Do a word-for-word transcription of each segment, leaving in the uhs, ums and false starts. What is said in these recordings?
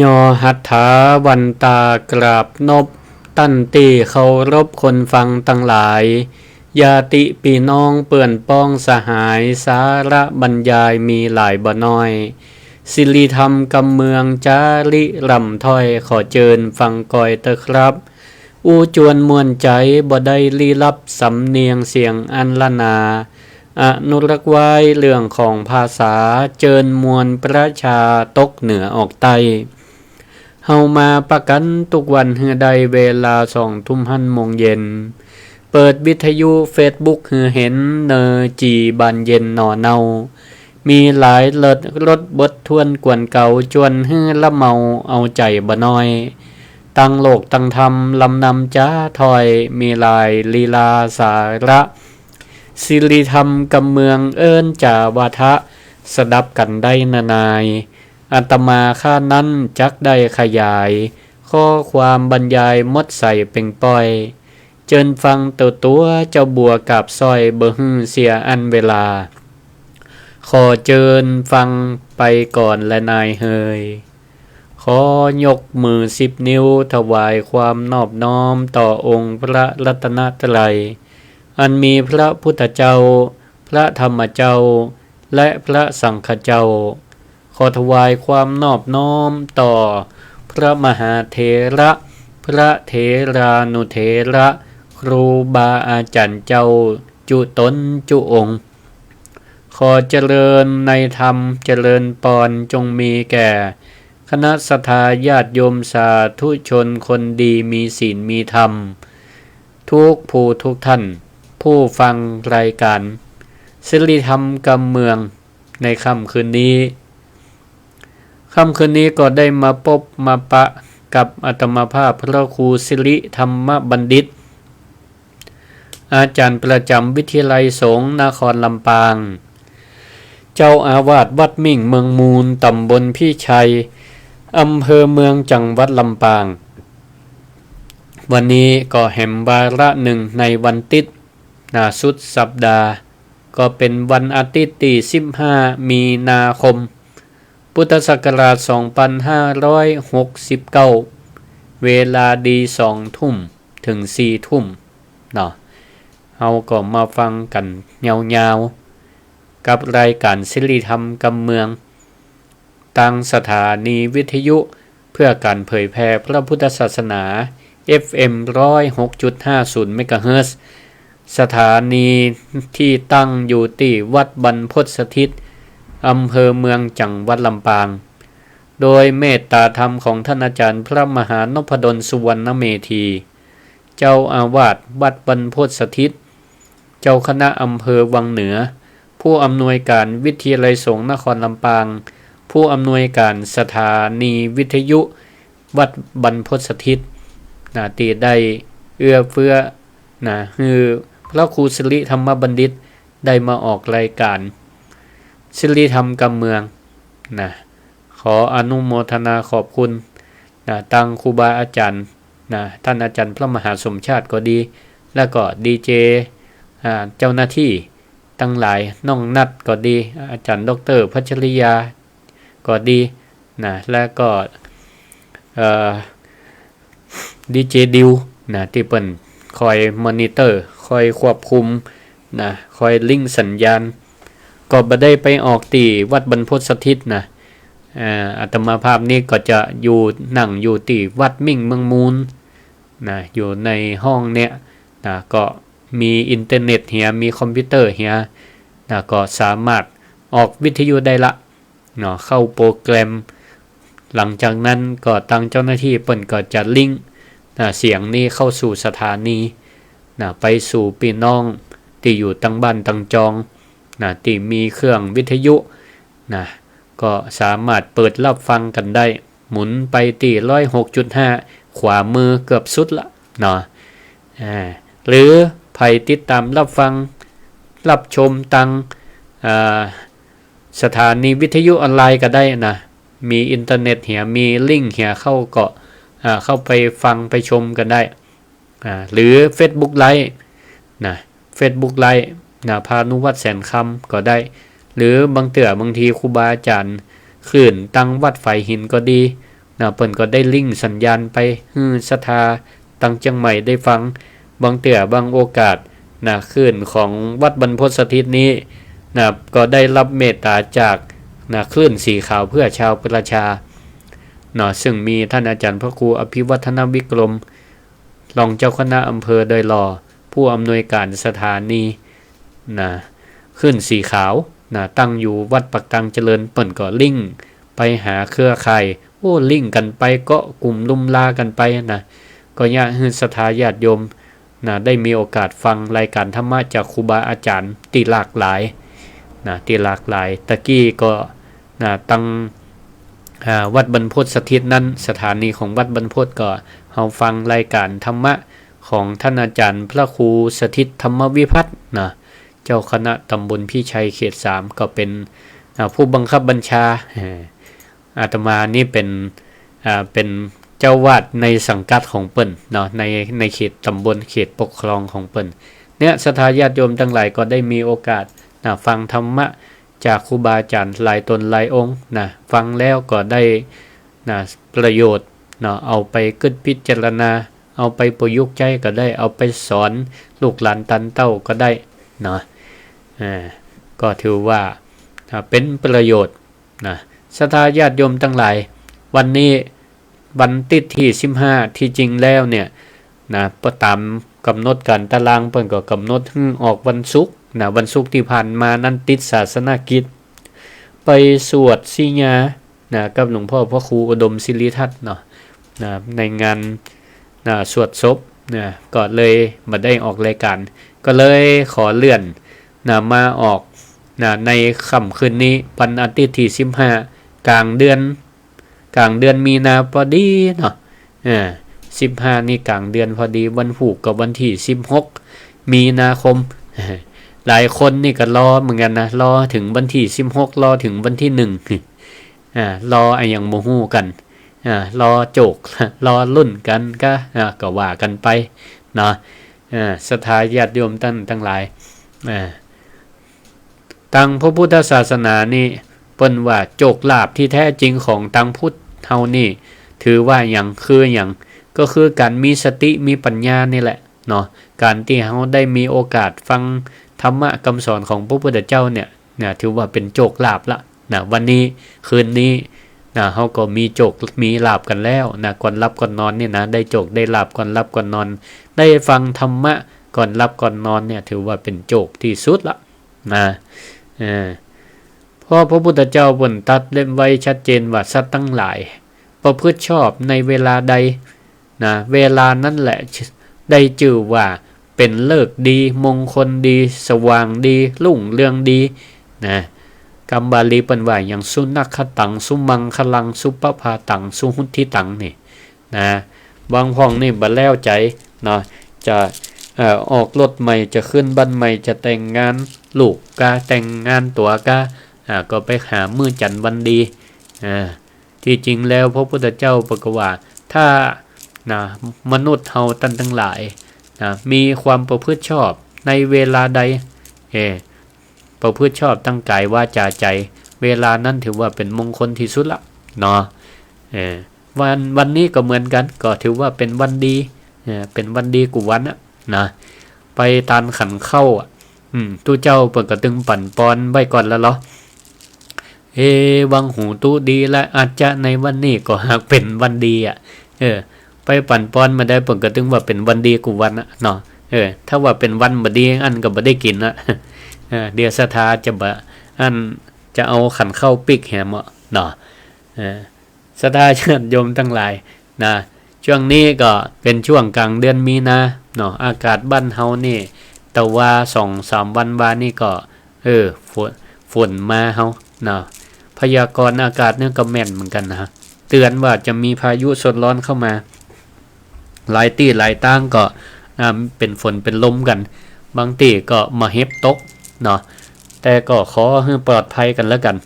ยอหัตถาวันตากราบนบ ต้านตี้เคารพคนฟังตังหลาย ญาติปี้น้องเปื้อนป้องสหาย สาระบรรยายมีหลายบ่น้อย สิริธรรมกำเมืองจาริร่ำถ้อย ขอเจิญฟังกอยเต๊อะครับ อู้จวนม่วนใจ๋ บ่ได้ลี้ลับสำเนียงเสียงอันล้านนา อนุรักษ์ไว้เรื่องของภาษา เจิญมวลประชาตกเหนือออกใต้ เฮามาปะกั๋นกู้วันหื้อได้เวลาสองทุ่มหั้นโมงเย็น เปิดวิทยุเฟซบุ๊กหื้อหัน เนอจี่บานเย็นหน่อเนา มีหลายเลิศรสบททวนกวนเก่า จวนหื้อละเมาเอาใจ๋บ่น้อย ตังโลกตังธรรมลำนำจ๋าถ้อย มีหลายลีลาสาระ สิริธรรมกำเมืองเอิ้นจ๋าวาทะ สดับกั๋นได้นานาย อาตมาข้านั้นจักได้ขยาย ข้อความบรรยายหมดใสเป่งป้อย เจิญฟังเต๊อะตั๋วเจ้าบัวกาบสร้อย บ่หื้อเสียอั้นเวลา ขอเจิญฟังไปก่อนแลนายเฮย ขอยกมือสิบนิ้วถวายความนอบน้อมต่อองค์พระรัตนตรัย อันมีพระพุทธเจ้า พระธรรมเจ้า และพระสังฆเจ้า ขอถวายความนอบน้อมต่อพระมหาเถระ พระเถรานุเถระ ครูบาอาจ๋ารย์เจ้าจุตนจุองค์ ขอเจริญในธรรม เจริญปอนจงมีแก่คณะศรัทธาญาติโยมสาธุชนคนดีมีศีลมีธรรม ทุกผู้ทุกท่าน ผู้ฟังรายการสิริธรรมกำเมืองในค่ำคืนนี้ ค่ำคืนนี้ก็ได้มาปบมาปะกับอาตมาภาพพระครูสิริธรรมบัณฑิต อาจ๋ารย์ประจ๋ำวิทยาลัยสงฆ์นครลำปาง เจ้าอาวาสวัดมิ่งเมืองมูล ต๋ำบลพิชัย อำเภอเมือง จังหวัดลำปาง วันนี้ก็แหมวาระนึ่งในวันติ๊ด นาสุดสัปดาห์ ก็เป๋นวันอาติ๊ดตี้สิบห้ามีนาคม พุทธศักราชสองปันห้าร้อยหกสิบเก้า เวลาดีสองทุ่มเถิงสี่ทุ่มเนาะ เฮาก็มาฟังกั๋นยาวๆ กับรายการสิริธรรมกำเมือง ตางสถานีวิทยุเพื่อก๋านเผยแผ่พระพุทธศาสนา เอฟเอ็ม ร้อยหกจุดห้าศูนย์ เมกะเฮิรตซ์ สถานีตี้ตั้งอยู่ตี้วัดบรรพตสถิต อำเภอเมือง จังหวัดลำปาง โดยเมตตาธรรมของท่านอาจ๋ารย์พระมหานพดล สุวรรณเมธี เจ้าอาวาสวัดบรรพตสถิต เจ้าคณะอำเภอวังเหนือ ผู้อำนวยการวิทยาลัยสงฆ์นครลำปาง ผู้อำนวยการสถานีวิทยุวัดบรรพตสถิต นะ ตี้ได้เอื้อเฟื้อ นะ หื้อพระครูสิริธรรมบัณฑิตได้มาออกรายการสิริธรรมกำเมือง นะ ขออนุโมทนาขอบคุณ นะ ตางครูบาอาจ๋ารย์ นะ ท่านอาจ๋ารย์พระมหาสมชาติก็ดี แล้วก็ดีเจ อ่า เจ้าหน้าตี้ตังหลาย น้องนัทก็ดี อาจ๋ารย์ด็อกเตอร์พัชริยาก็ดี นะ แล้วก็ เอ่อ ดีเจดิว นะ ตี้เปิ้นคอยมอนิเตอร์ คอยควบคุม นะ คอยลิงก์สัญญาณ ก็บ่ได้ไปออกตี้วัดบรรพตสถิตนะ อ่า อาตมาภาพนี้ก็จะอยู่ นั่งอยู่ตี้วัดมิ่งเมืองมูลนะ อยู่ในห้องเนี้ยนะ ก็มีอินเทอร์เน็ตเหีย มีคอมพิวเตอร์เหียนะ ก็สามารถออกวิทยุได้ละเนาะ เข้าโปรแกรม หลังจากนั้นก็ตางเจ้าหน้าตี้เปิ้นก็จะลิงก์นะ เสียงนี้เข้าสู่สถานีนะ ไปสู่ปี้น้องตี้อยู่ตางบ้านตางจองนะ ตี้มีเครื่องวิทยุนะ ก็สามารถเปิดฮับฟังกั๋นได้ หมุนไปตี้ร้อยหกจุดห้า ขวามือเกือบสุดละเนาะ อ่า หรือใผติดต๋ามฮับฟัง ฮับชมตาง อ่า สถานีวิทยุออนไลน์ก็ได้นะ มีอินเทอร์เน็ตเหีย มีลิงก์เหีย เข้าก็ อ่า เข้าไปฟังไปชมกั๋นได้ อ่า หรือเฟซบุ๊กไลฟ์นะ เฟซบุ๊กไลฟ์นะ พานุวัฒน์ แสนคำก็ได้ หรือบางเตื้อบางทีครูบาอาจ๋ารย์ขึ้นตางวัดฝายหินก็ดี นะ เปิ้นก็ได้ลิงก์สัญญาณไปหื้อศรัทธาตังเจียงใหม่ได้ฟัง บางเตื้อบางโอกาสนะ คลื่นของวัดบรรพตสถิตนี้นะ ก็ได้รับเมตตาจากนะ คลื่นสีขาวเพื่อชาวประชาเนาะ ซึ่งมีท่านอาจารย์พระครูอภิวัฒนวิกรม รองเจ้าคณะอำเภอดอยหล่อ ผู้อำนวยการสถานีนะ คลื่นสีขาวนะ ตั้งอยู่วัดปากตังเจริญ เปิ้นก็ลิงก์ไปหาเครือข่าย โอ้ ลิงก์กั๋นไปเกาะกลุ่มลุมลากั๋นไปนะ ก็เยียะหื้อศรัทธาญาติโยมนะ ได้มีโอกาสฟังรายการธรรมะจากครูบาอาจารย์ตี้หลากหลายนะ ตี้หลากหลาย ตะกี้ก็นะ ตัง อ่า วัดบรรพตสถิตนั้น สถานีของวัดบรรพตก็ เฮาฟังรายการธรรมะของท่านอาจารย์พระครูสถิตธรรมวิพัฒน์นะ เจ้าคณะตำบลพิชัยเขตสาม ก็เป๋น อ่า ผู้บังคับบัญชา เอ่อ อาตมานี่เป๋น อ่า เป๋นเจ้าอาวาสในสังกัดของเปิ้นเนาะ ใน ในเขตตำบล เขตปกครองของเปิ้น เนี่ย ศรัทธาญาติโยมตังหลายก็ได้มีโอกาสนะ ฟังธรรมะจากครูบาอาจารย์หลายต๋นหลายองค์นะ ฟังแล้วก็ได้นะ ประโยชน์เนาะ เอาไปกึ๊ดพิจารณา เอาไปประยุกต์ใจ๊ก็ได้ เอาไปสอนลูกหลานตันเต้าก็ได้เนาะ อ่า ก็ถือว่า อ่า เป๋นประโยชน์นะ ศรัทธาญาติโยมตังหลาย วันนี้วันตี้สิบห้า ตี้จริงแล้วเนี่ยนะ ต๋ามก๋ำหนดก๋านต๋ารางเปิ้นก็ก๋ำหนดหื้อออกวันศุกร์นะ วันศุกร์ตี้ผ่านมานั้นติดศาสนกิจ ไปสวดสิญญานะ กับหลวงพ่อพระครูอุดมศิริทัศน์เนาะนะ ในงานนะ สวดศพนะ ก็เลยบ่ได้ออกรายการ ก็เลยขอเลื่อนนะ มาออกนะ ในค่ำคืนนี้ วันอาทิตย์ตี้สิบห้า ก๋างเดือน ก๋างเดือนมีนาพอดีเนาะ เออ สิบห้านี่ก๋างเดือนพอดี วันพูกก็วันตี้สิบหก มีนาคม หลายคนนี่ก็รอเหมือนกั๋นนะ รอเถิงวันตี้สิบหก รอเถิงวันตี้หนึ่ง อ่า รออะหยังบ่ฮู้กั๋น อ่า รอโจก รอลุ้นกั๋นก็ อ่า ก็ว่ากั๋นไปเนาะ อ่า ศรัทธาญาติโยมตันตังหลาย อ่า ตังพระพุทธศาสนานี่ เปิ้นว่าโจกลาภตี้แท้จริงของตังพุทธเฮานี่ ถือว่าหยัง คือหยัง ก็คือก๋านมีสติ มีปัญญานี่แหละเนาะ ก๋านตี้เฮาได้มีโอกาสฟังธรรมะกำสอนของพระพุทธเจ้าเนี่ย นะ ถือว่าเป๋นโจกลาภละนะ วันนี้ คืนนี้นะ เฮาก็มีโจก มีลาภกั๋นแล้วนะ ก่อนหลับก่อนนอนนี่นะ ได้โจกได้ลาภก่อนหลับก่อนนอน ได้ฟังธรรมะก่อนหลับก่อนนอนเนี่ย ถือว่าเป๋นโจกตี้สุดละนะ เออ เพราะพระพุทธเจ้าเปิ้นตรัสเล็บไว้ชัดเจนว่าสัตว์ตังหลาย ประพฤติชอบในเวลาใด นะ เวลานั้นแหละได้จื้อว่าเป๋นฤกษ์ดี มงคลดี สว่างดี รุ่งเรืองดี นะ กำบาลีเปิ้นว่าหยัง สุนักขะตัง สุมังคลัง สุปภาตัง สุหุตถิตัง นี่ นะ บางพ่องนี่บ่แล้วใจ๋เนาะ จะ เอ่อ ออกรถใหม่ จะขึ้นบ้านใหม่ จะแต่งงานลูกกา แต่งงานตั๋วกา อ่า ก็ไปหามื้อจั๋นวันดี อ่า ตี้จริงแล้วพระพุทธเจ้าเปิ้นก็ว่า ถ้า นะ มนุษย์เฮาตันตังหลาย นะ มีความประพฤติชอบในเวลาใด เออ ประพฤติชอบตังก๋าย วาจ๋า ใจ๋ เวลานั้นถือว่าเป๋นมงคลตี้สุดละเนาะ เออ วัน วันนี้ก็เหมือนกั๋น ก็ถือว่าเป๋นวันดี เออ เป๋นวันดีกู้วันอะนะ ไปตานขันข้าวอะ อืม ตุ๊เจ้าเปิ้นก็ตึงปั่นปอนไว้ก่อนแล้วเหรอ เอ วังหูตุ๊ดีละ อาจจะในวันนี้ก็หากเป๋นวันดีอะ เออ ไปปั่นปอนมาได้ เปิ้นก็ตึงว่าเป๋นวันดีกู้วันอะเนาะ เออ ถ้าว่าเป๋นวันบ่ดี อั้นก็บ่ได้กิ๋นอะ เออ เดี๋ยวศรัทธาจะบ่ อั้นจะเอาขันข้าวปิ๊กแหมเนาะ เนาะ เออ ศรัทธาญาติโยมตังหลายนะ ช่วงนี้ก็เป๋นช่วงก๋างเดือนมีนาเนาะ อากาศบ้านเฮานี่ แต่ว่าสองสามวันวานี่ก็ เออ ฝน ฝนมาเฮาเนาะ พยากรณ์อากาศนี่ก็แม่นเหมือนกั๋นนะ เตื๋อนว่าจะมีพายุโซนร้อนเข้ามา หลายตี้หลายตางก็ อ่า เป๋นฝนเป๋นลมกั๋น บางตี้ก็บ่าเห็บตกเนาะ แต่ก็ขอหื้อปลอดภัยกั๋นแล้วกั๋น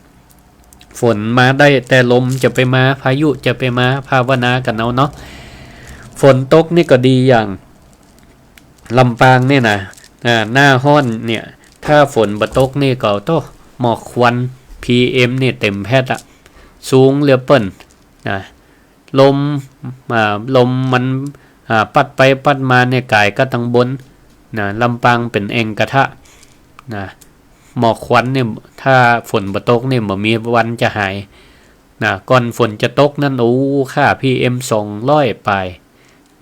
ฝนมาได้แต่ลมจะไปมา พายุจะไปมา ภาวนากั๋นเอาเนาะ ฝนตกนี่ก็ดีอย่าง ลำปางเนี่ยนะ อ่า หน้าฮ้อนเนี่ย ถ้าฝนบ่ตกนี่ก็ โธ่ หมอกควัน พีเอ็ม นี่เต็มแผ่ดอะ สูงเหลือเปิ้นนะ ลม อ่า ลมมัน อ่า ปัดไปปัดมาเนี่ย ก๋ายกั๋ดตังบน นะ ลำปางเป๋นแอ่งกระทะ นะ หมอกควันเนี่ย ถ้าฝนบ่ตกเนี่ย บ่มีวันจะหาย นะ ก่อนฝนจะตกนั้น โอ้ ค่า PM สองร้อยป๋าย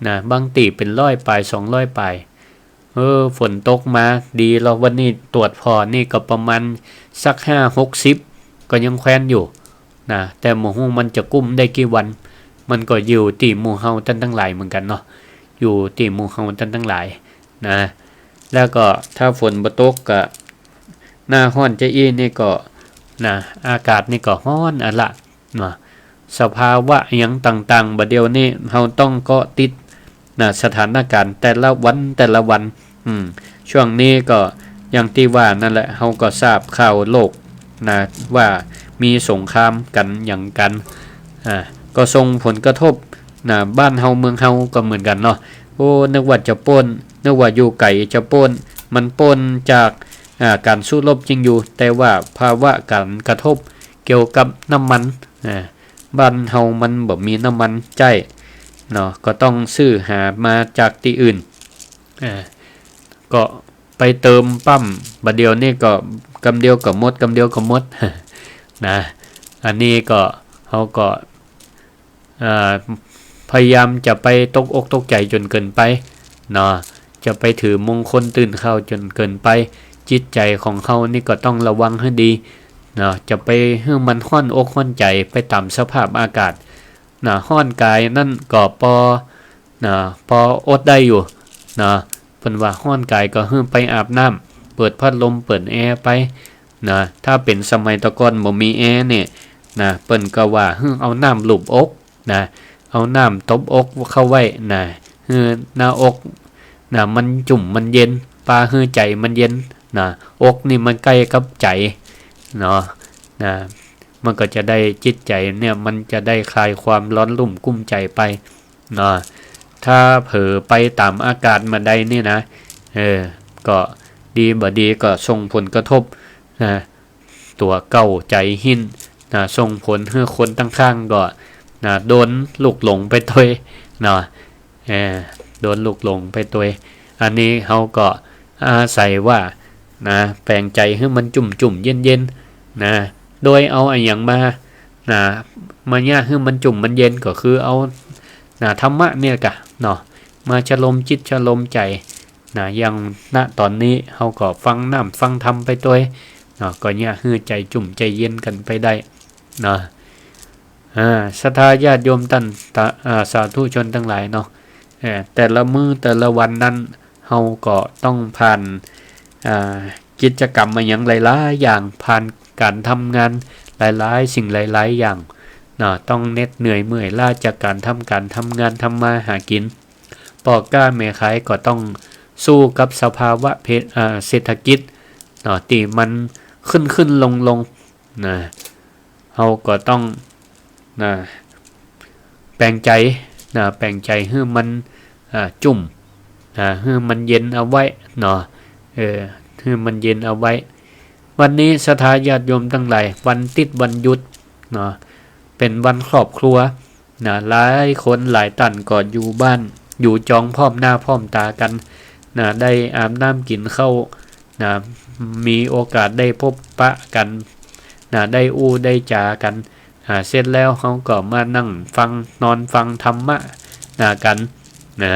นะ บางตี้เป๋นร้อยป๋าย สองร้อยป๋าย เออ ฝนตกมาดีแล้ว วันนี้ตรวจผ่อนี่ก็ประมาณสักห้าหกสิบ ก็ยังแควนอยู่ นะ แต่บ่ฮู้มันจะกุ้มได้กี่วัน มันก็อยู่ตี้หมู่เฮาต้านตังหลายเหมือนกั๋นเนาะ อยู่ตี้หมู่เฮาต้านตังหลาย นะ แล้วก็ถ้าฝนบ่ตกก็ หน้าฮ้อนจะอี้นี่ก็ นะ อากาศนี่ก็ฮ้อนอะละ นะ สภาวะอะหยังต่างๆ บ่าเดี่ยวนี้เฮาต้องเกาะติด นะ สถานก๋ารณ์แต่ละวันแต่ละวัน อืม ช่วงนี้ก็อย่างตี้ว่านั่นแหละ เฮาก็ทราบข่าวโลก นะ ว่ามีสงครามกั๋นหยังกั๋น อ่า ก็ส่งผลกระทบ นะ บ้านเฮาเมืองเฮาก็เหมือนกั๋นเนาะ โอ้ นึกว่าจะป๊น นึกว่าอยู่ไก๋จะป๊น มันป๊นจาก อ่า ก๋านสู้รบจริงอยู่ แต่ว่าภาวะก๋านกระทบเกี่ยวกับน้ำมัน อ่า บ้านเฮามันบ่มีน้ำมันใจ๊ เนาะ ก็ต้องซื้อหามาจากตี้อื่น อ่า ก็ไปเติมปั๊ม บ่าเดี่ยวนี้ก็กำเดียวก็หมด กำเดียวก็หมด นะ อันนี้ก็ เฮาก็ อ่า พยายามจะไปตกอกตกใจ๋จ๋นเกินไป เนาะ จะไปถือมงคลตื่นข่าวจ๋นเกินไป จิตใจ๋ของเฮานี่ก็ต้องระวังหื้อดี เนาะ จะไปหื้อมันฮ้อนอกฮ้อนใจ๋ไปต๋ามสภาพอากาศ นะ ฮ้อนก๋ายนั้นก็ปอ นะ ปออดได้อยู่ นะ เปิ้นว่าฮ้อนก๋ายก็หื้อไปอาบน้ำ เปิดพัดลม เปิดแอร์ไป นะ ถ้าเป๋นสมัยตะก่อนบ่มีแอร์เนี่ย นะ เปิ้นก็ว่าหื้อเอาน้ำลูบอก นะ เอาน้ำตบอกเข้าไว้ นะ หื้อหน้าอก นะ มันจุ่มมันเย็น ปาหื้อใจ๋มันเย็น นะ อกนี่มันใก้กับใจ๋ เนาะ นะ มันก็จะได้จิตใจ๋เนี่ย มันจะได้คลายความร้อนรุ่มกุ้มใจ๋ไป เนาะ ถ้าเผลอไปต๋ามอากาศบ่าใดนี่นะ เออ ก็ดีบ่ดีก็ส่งผลกระทบ นะ ตั๋วเก่าใจ๋หิ้น นะ ส่งผลหื้อคนตังข้างก็ นะ โดนลุกหลงไปตวย เนาะ เออ โดนลุกหลงไปตวย อันนี้เฮาก็อาศัยว่า นะ แป๋งใจ๋หื้อมันจุ่มๆ เย็นๆ นะ โดยเอาอะหยังมา นะ มาเยียะหื้อมันจุ่มมันเย็น ก็คือเอา นะ ธรรมะเนี่ยก่ะ เนาะ มาชะลมจิตชะลมใจ๋ นะ อย่าง ณ ต๋อนนี้เฮาก็ฟังน้ำฟังธรรมไปตวย เนาะ ก็เยียะหื้อใจ๋จุ่มใจ๋เย็นกั๋นไปได้ เนาะ อ่า ศรัทธาญาติโยมต้านตะ อ่า สาธุชนตังหลายเนาะ เอ่อ แต่ละมื้อแต่ละวันนั้น เฮาก็ต้องผ่าน อ่า กิจกรรมอะหยังหลายๆ อย่าง ผ่านก๋านทำงานหลายๆ สิ่งหลายๆ อย่าง เนาะ ต้องเหน็ดเหนื่อยเมื่อยล้าจากก๋านทำ ก๋านทำงานทำมาหากิ๋น ป้อก๊าแม่ขายก็ต้องสู้กับสภาวะเพ อ่า เศรษฐกิจ เนาะ ตี้มันขึ้นๆ ลงๆ นะ เฮาก็ต้อง นะ แป๋งใจ๋ นะ แป๋งใจ๋หื้อมัน อ่า จุ่ม นะ หื้อมันเย็นเอาไว้ เนาะ เออ หื้อมันเย็นเอาไว้ วันนี้ศรัทธาญาติโยมตังหลาย วันติ๊ดวันหยุด เนาะ เป๋นวันครอบครัว นะ หลายคนหลายต้านก็อยู่บ้าน อยู่จองพร้อมหน้าพร้อมต๋ากั๋น นะ ได้อาบน้ำกิ๋นข้าว นะ มีโอกาสได้พบปะกั๋น นะ ได้อู้ได้จ๋ากั๋น อ่า เสร็จแล้วเฮาก็มานั่งฟัง นอนฟังธรรมะ นะ กั๋น นะ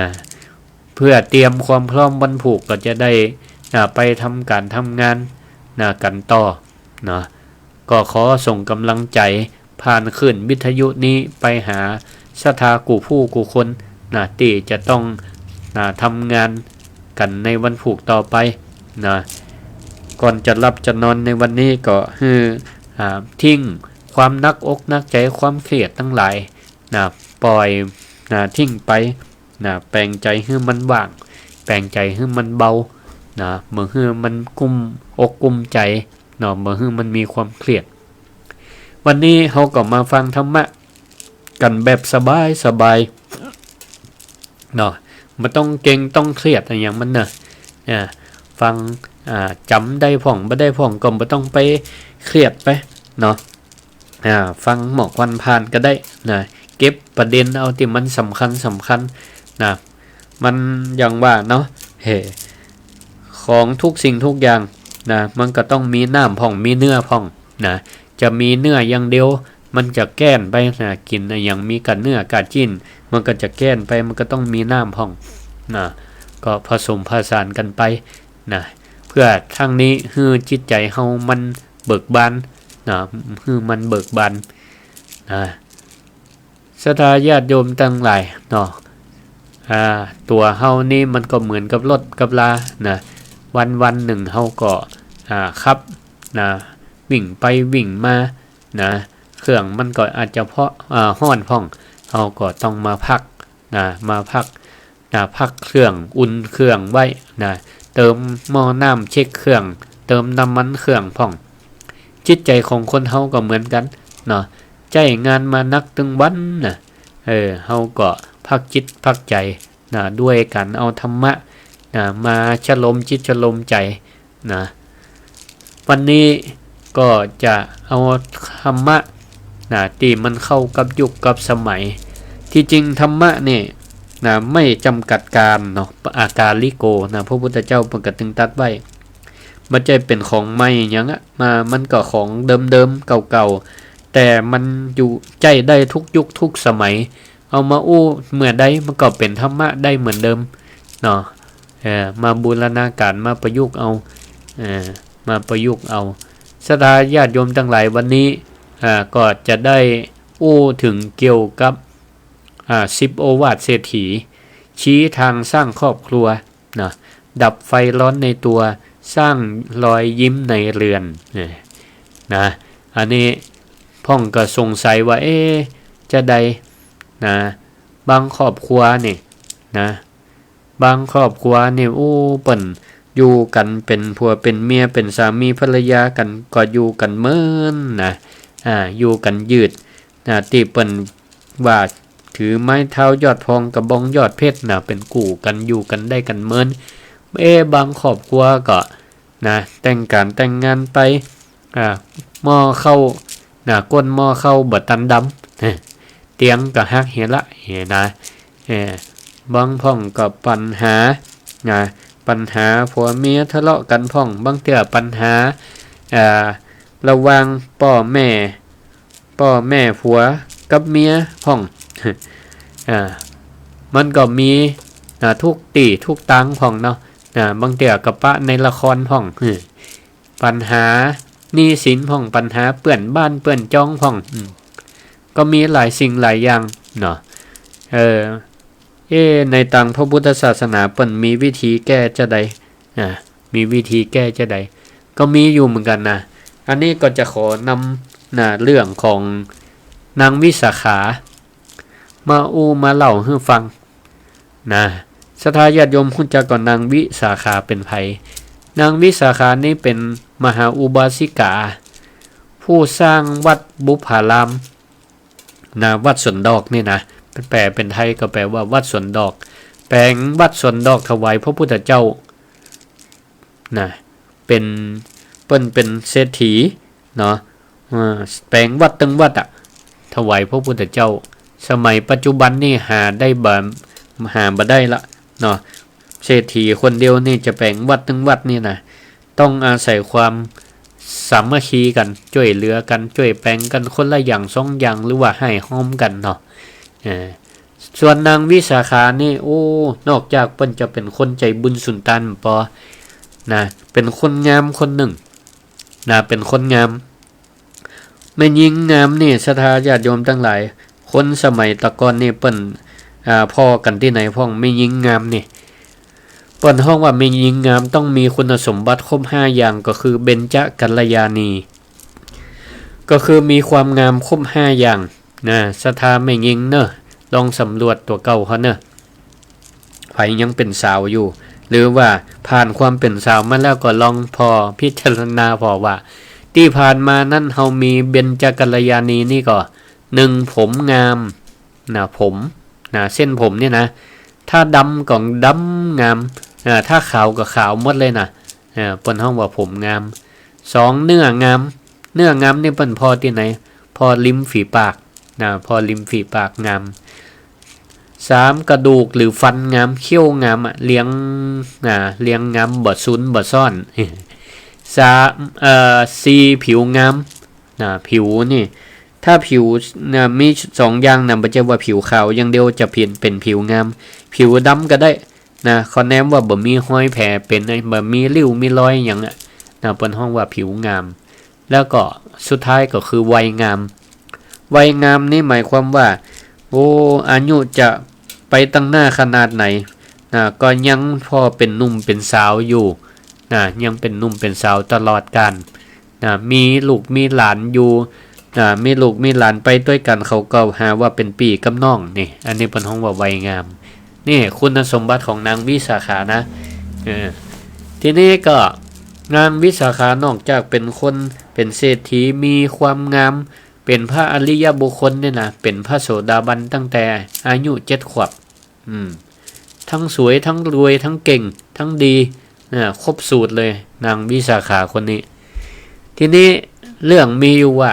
เพื่อเตรียมความพร้อมวันพูกก็จะได้ นะ ไปทำก๋านทำงาน นะ กั๋นต่อ เนาะ ก็ขอส่งก๋ำลังใจ๋ผ่านคลื่นวิทยุนี้ไปหาศรัทธากู้ผู้กู้คน นะ ตี้จะต้อง นะ ทำงานกั๋นในวันพูกต่อไป นะ ก่อนจะหลับจะนอนในวันนี้ก็หื้อ อ่า ทิ้งความหนักอกหนักใจ๋ ความเครียดตังหลาย นะ ป่อย นะ ทิ้งไป นะ แป๋งใจ๋หื้อมันว่าง แป๋งใจ๋หื้อมันเบา นะ บ่หื้อมันกุ้มอกกุ้มใจ๋ เนาะ บ่หื้อมันมีความเครียด วันนี้เฮาก็มาฟังธรรมะกั๋นแบบสบายๆ เนาะ บ่ต้องเกร็งต้องเครียดอะหยังมันเนาะ อ่า ฟัง อ่า จ๋ำได้พ่อง บ่ได้พ่องก็บ่ต้องไปเครียดไป เนาะ อ่า ฟังหมอกควันผ่านก็ได้นะ เก็บประเด็นเอาตี้มันสำคัญสำคัญนะ มันอย่างว่าเนาะ เฮ้ ของทุกสิ่งทุกอย่างนะ มันก็ต้องมีน้ำพ่อง มีเนื้อพ่องนะ จะมีเนื้ออย่างเดียว มันจะแก้นไปนะ กิ๋นอะหยังมีก้าเนื้อก้าจิ๊น มันก็จะแก้นไป มันก็ต้องมีน้ำพ่องนะ ก็ผสมผสานกั๋นไปนะ เปื้อทั้งนี้หื้อจิตใจ๋เฮามันเบิกบานนะ หื้อมันเบิกบานนะ ศรัทธาญาติโยมตังหลายเนาะ อ่า ตั๋วเฮานี่มันก็เหมือนกับรถกับลานะ วันๆ นึ่งเฮาก็ อ่า ขับนะ วิ่งไปวิ่งมานะ เครื่องมันก็อาจจะเพาะ อ่า ฮ้อนพ่อง เฮาก็ต้องมาพักนะ มาพักนะ พักเครื่อง อุ่นเครื่องไว้นะ เติมหม้อน้ำ เช็คเครื่อง เติมน้ำมันเครื่องพ่อง จิตใจ๋ของคนเฮาก็เหมือนกั๋นเนาะ ใจ๊งานมานักตึงวันนะ เออ เฮาก็พักจิตพักใจ๋นะ ด้วยก๋านเอาธรรมะนะ มาชะโลมจิตชะโลมใจ๋นะ วันนี้ก็จะเอาธรรมะนะ ตี้มันเข้ากับยุคกับสมัย ตี้จริงธรรมะนี่นะ ไม่จำกัดกาลเนาะ อากาลิโกนะ พระพุทธเจ้าเปิ้นก็ตึงตรัสไว้ บ่ใจ้เป๋นของใหม่หยังอะ มา มันก็ของเดิมๆ เก่าๆ แต่มันอยู่ ใจ๊ได้ทุกยุคทุกสมัย เอามาอู้เมื่อใดมันก็เป๋นธรรมะได้เหมือนเดิมเนาะ เออ มาบูรณาการ มาประยุกต์เอา เออ มาประยุกต์เอา ศรัทธาญาติโยมตังหลาย วันนี้ อ่า ก็จะได้อู้เถิงเกี่ยวกับ อ่า สิบโอวาทเศรษฐี ชี้ทางสร้างครอบครัวนะ ดับไฟร้อนในตัว สร้างรอยยิ้มในเรือน เนี่ยนะ อันนี้พ่องก็สงสัยว่า เอ๊ะ จาใดนะ บางครอบครัวนี่นะ บางครอบครัวนี่ โอ้ เปิ้นอยู่กั๋นเป๋นผัวเป๋นเมีย เป๋นสามีภรรยากั๋น ก็อยู่กั๋นเมินนะ อ่า อยู่กั๋นยืดนะ ตี้เปิ้นว่าถือไม้เท้ายอดทอง กระบองยอดเพชรนะ เป๋นกู้กั๋น อยู่กั๋นได้กั๋นเมิน เอ๊ะ บางครอบครัวก็ นะ แต่งก๋านแต่งงานไป อ่า หม้อข้าว นะ ก้นหม้อข้าวบ่ตันดำ เตียงก็หักเหียละ เหียนะ เออ บางพ่องก็ปัญหา นะ ปัญหาผัวเมียทะเลาะกั๋นพ่อง บางเตื้อปัญหา อ่า ระหว่างป้อแม่ ป้อแม่ผัวกับเมียพ่อง อ่า มันก็มี อ่า ทุกตี้ทุกตางพ่องเนาะ อ่า บางเตื้อก็ปะในละครพ่อง ปัญหาหนี้สินพ่อง ปัญหาเปื้อนบ้านเปื้อนจองพ่อง อืม ก็มีหลายสิ่งหลายอย่างเนาะ เออ เอ๊ะ ในตางพระพุทธศาสนาเปิ้นมีวิธีแก้จาใด อ่า มีวิธีแก้จาใด ก็มีอยู่เหมือนกั๋นนะ อันนี้ก็จะขอนำ นะ เรื่องของนางวิสาขา มาอู้มาเล่าหื้อฟัง นะ ศรัทธาญาติโยมฮู้จักก่อ นางวิสาขาเป๋นใผ นางวิสาขานี่เป๋นมหาอุบาสิกา ผู้สร้างวัดบุพพาราม นะ วัดสวนดอกนี่นะ แปลเป๋นไทยก็แปลว่าวัดสวนดอก แป๋งวัดสวนดอกถวายพระพุทธเจ้า นะ เป๋น เปิ้นเป๋นเศรษฐีเนาะ เออ แป๋งวัดตึงวัดอะ ถวายพระพุทธเจ้า สมัยปัจจุบันนี่หาได้บ่ หาบ่ได้ละเนาะ เศรษฐีคนเดียวนี่จะแป๋งวัดตึงวัดนี่นะ ต้องอาศัยความสามัคคีกั๋น จ้วยเหลือกั๋น จ้วยแป๋งกั๋นคนละอย่างสองอย่าง หรือว่าห้อมกั๋นเนาะ เออ ส่วนนางวิสาขานี่ โอ้ นอกจากเปิ้นจะเป๋นคนใจ๋บุญสุนตานปอ นะ เป๋นคนงามคนนึ่ง นะ เป๋นคนงาม แม่ญิงงามนี่ ศรัทธาญาติโยมตังหลาย คนสมัยตะก่อนนี่เปิ้น อ่า ผ่อกั๋นตี้ไหนพ่อง แม่ญิงงามนี่ เปิ้นฮ้องว่าแม่ญิงงามต้องมีคุณสมบัติครบห้าอย่าง ก็คือเบญจกัลยาณี ก็คือมีความงามครบห้าอย่าง นะ ศรัทธาแม่ญิงเน่อ ลองสำรวจตั๋วเก่าเฮาเน่อ ใผยังเป๋นสาวอยู่ หรือว่าผ่านความเป๋นสาวมาแล้วก็ลองผ่อพิจารณาผ่อว่า ตี้ผ่านมานั้นเฮามีเบญจกัลยาณีนี่ก่อ นึ่ง ผมงาม นะ ผม นะ เส้นผมเนี่ยนะ ถ้าดำก็ดำงาม อ่า ถ้าขาวก็ขาวหมดเลยนะ อ่า เปิ้นฮ้องว่าผมงาม สอง เนื้องาม เนื้องามนี่เปิ้นผ่อตี้ไหน ผ่อริมฝีปาก นะ ผ่อริมฝีปากงาม สาม กระดูกหรือฟันงาม เขี้ยวงามอะ เรียง อ่า เรียงงาม บ่ซุนบ่ซ้อน สาม เอ่อ สี่ ผิวงาม นะ ผิวนี่ ถ้าผิว นะ มีสองอย่างนะ บ่ใจ้ว่าผิวขาวอย่างเดียวจะเป๋น เป๋นผิวงาม ผิวดำก็ได้นะ ขอแนมว่าบ่มีฮอยแผลเป๋น บ่มีริ่วมีรอยหยังอะนะ เปิ้นฮ้องว่าผิวงาม แล้วก็สุดท้ายก็คือวัยงาม วัยงามนี่หมายความว่า โอ้ อายุจะไปตังหน้าขนาดไหนนะ ก็ยังผ่อเป๋นหนุ่มเป๋นสาวอยู่นะ ยังเป๋นหนุ่มเป๋นสาวตลอดกาลนะ มีลูกมีหลานอยู่นะ มีลูกมีหลานไปตวยกั๋น เขาก็หาว่าเป๋นปี้กับน้องนี่ อันนี้เปิ้นฮ้องว่าวัยงาม นี่คุณสมบัติของนางวิสาขานะ เออ ทีนี้ก็นางวิสาขานอกจากเป๋นคน เป๋นเศรษฐี มีความงาม เป๋นพระอริยบุคคลเนี่ยนะ เป๋นพระโสดาบันตั้งแต่อายุเจ็ดขวบ อืม ทั้งสวย ทั้งรวย ทั้งเก่ง ทั้งดี อ่า ครบสูตรเลย นางวิสาขาคนนี้ ทีนี้เรื่องมีอยู่ว่า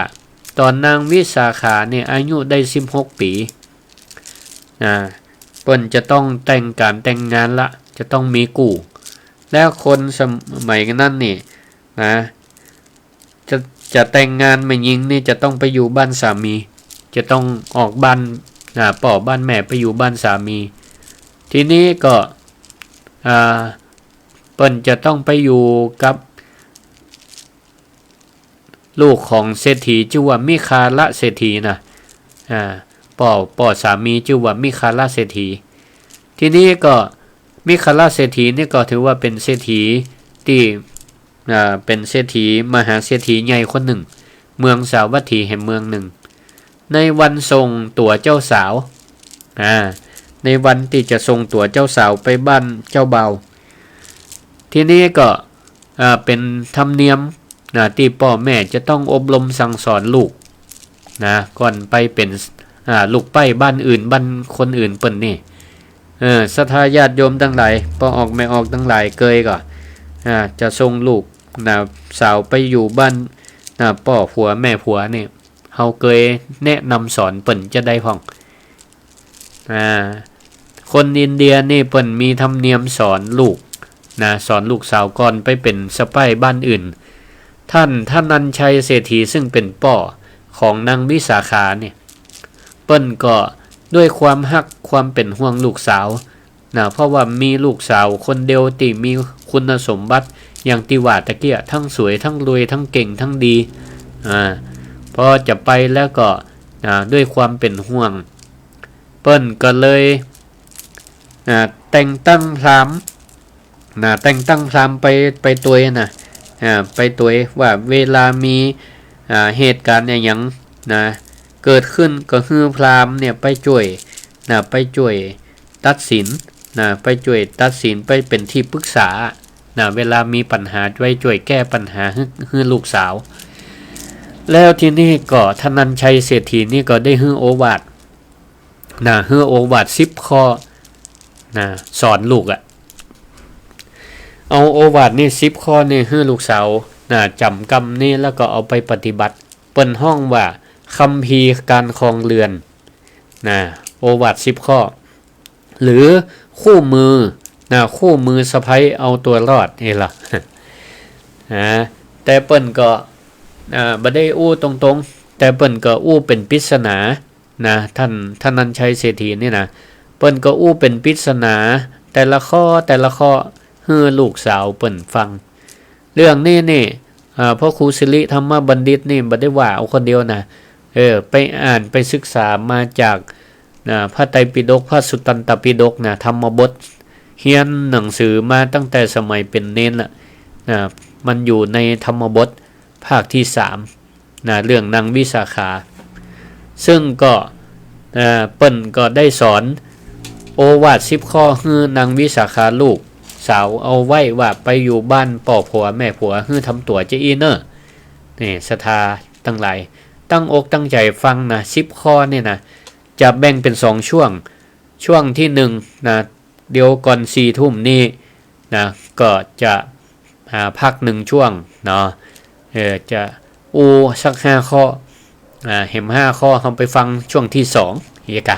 ต๋อนนางวิสาขาเนี่ยอายุได้สิบหกปี๋ อ่า เปิ้นจะต้องแต่งก๋าน แต่งงานละ จะต้องมีกู้ แล้วคนสมัยนั้นนี่นะ จะ จะแต่งงานแม่ญิงนี่จะต้องไปอยู่บ้านสามี จะต้องออกบ้าน อ่า ป้อบ้านแม่ไปอยู่บ้านสามี ทีนี้ก็ อ่า เปิ้นจะต้องไปอยู่กับ ลูกของเศรษฐีจื้อว่ามิคาลเศรษฐีนะ อ่า ป้อ ป้อสามีจื้อว่ามิคาลเศรษฐี ทีนี้ก็มิคาลเศรษฐีนี่ก็ถือว่าเป๋นเศรษฐีตี้ อ่า เป๋นเศรษฐี มหาเศรษฐีใหญ่คนนึ่ง เมืองสาวัตถีแหมเมืองนึ่ง ในวันส่งตั๋วเจ้าสาว อ่า ในวันตี้จะส่งตั๋วเจ้าสาวไปบ้านเจ้าบ่าว ทีนี้ก็ อ่า เป๋นธรรมเนียมนะ ตี้ป้อแม่จะต้องอบรมสั่งสอนลูกนะ ก่อนไปเป๋น อ่า ลูกใป๊บ้านอื่น บ้านคนอื่นเปิ้นนี่ เออ ศรัทธาญาติโยมตังหลาย ป้อออกแม่ออกตังหลายเกยก็ อ่า จะส่งลูกนะ สาวไปอยู่บ้านนะ ป้อผัวแม่ผัวนี่ เฮาเกยแนะนำสอนเปิ้นจะได้พ่อง อ่า คนอินเดียนี่เปิ้นมีธรรมเนียมสอนลูกนะ สอนลูกสาวก่อนไปเป๋นสะใป๊บ้านอื่น ท่านธนัญชัยเศรษฐีซึ่งเป๋นป้อของนางวิสาขาเนี่ย เปิ้นก็ด้วยความฮักความเป๋นห่วงลูกสาวนะ เพราะว่ามีลูกสาวคนเดียวตี้มีคุณสมบัติอย่างตี้ว่าตะเกี้ย ทั้งสวย ทั้งรวย ทั้งเก่ง ทั้งดี อ่า พอจะไปแล้วก็ อ่า ด้วยความเป๋นห่วง เปิ้นก็เลย อ่า แต่งตั้งพราหมณ์นะ แต่งตั้งพราหมณ์ไป ไปตวยนะ อ่า ไปตวยว่าเวลามี อ่า เหตุก๋ารณ์อะหยังนะ เกิดขึ้นก็หื้อพราหมณ์เนี่ยไปจ้วยนะ ไปจ้วยตัดสินนะ ไปจ้วยตัดสิน ไปเป๋นตี้ปรึกษานะ เวลามีปัญหาไปจ้วยแก้ปัญหาหื้อ หื้อลูกสาว แล้วทีนี้ก็ธนัญชัยเศรษฐีนี่ก็ได้หื้อโอวาทนะ หื้อโอวาทสิบข้อนะ สอนลูกอะ เอาโอวาทนี่สิบข้อนี่หื้อลูกสาวนะ จ๋ำกำนี้แล้วก็เอาไปปฏิบัติ เปิ้นฮ้องว่าคัมภีร์ก๋านครองเรือนนะ โอวาทสิบข้อ หรือคู่มือนะ คู่มือสะใภ้เอาตั๋วรอดนี่ล่ะ นะ แต่เปิ้นก็ อ่า บ่ได้อู้ตรงๆ แต่เปิ้นก็อู้เป๋นปริศนานะ ท่านธนัญชัยเศรษฐีนี่นะ เปิ้นก็อู้เป๋นปริศนา แต่ละข้อ แต่ละข้อ หื้อลูกสาวเปิ้นฟัง เรื่องนี้นี่ อ่า พระครูสิริธรรมบัณฑิตนี่บ่ได้ว่าเอาคนเดียวนะ เออ ไปอ่านไปศึกษามาจาก นะ พระไตรปิฎก พระสุตตันตปิฎกนะ ธรรมบท เฮียนหนังสือมาตั้งแต่สมัยเป๋นเณรละนะ มันอยู่ในธรรมบทภาคที่สามนะ เรื่องนางวิสาขา ซึ่งก็ เอ่อ เปิ้นก็ได้สอนโอวาทสิบข้อหื้อนางวิสาขาลูกสาวเอาไว้ว่าไปอยู่บ้านป้อผัวแม่ผัวหื้อทำตั๋วจาอี้เน่อ นี่ศรัทธาตังหลาย ตั้งอกตั้งใจ๋ฟังนะ สิบข้อนี่นะ จะแบ่งเป๋นสองช่วง ช่วงที่หนึ่งนะ เดี๋ยวก่อนสี่ทุ่มนี่นะ ก็จะ อ่า พักหนึ่งช่วงเนาะ เออ จะอู้สักห้าข้อ อ่า แหมห้าข้อ เฮาไปฟังช่วงตี้สอง เหียก่ะ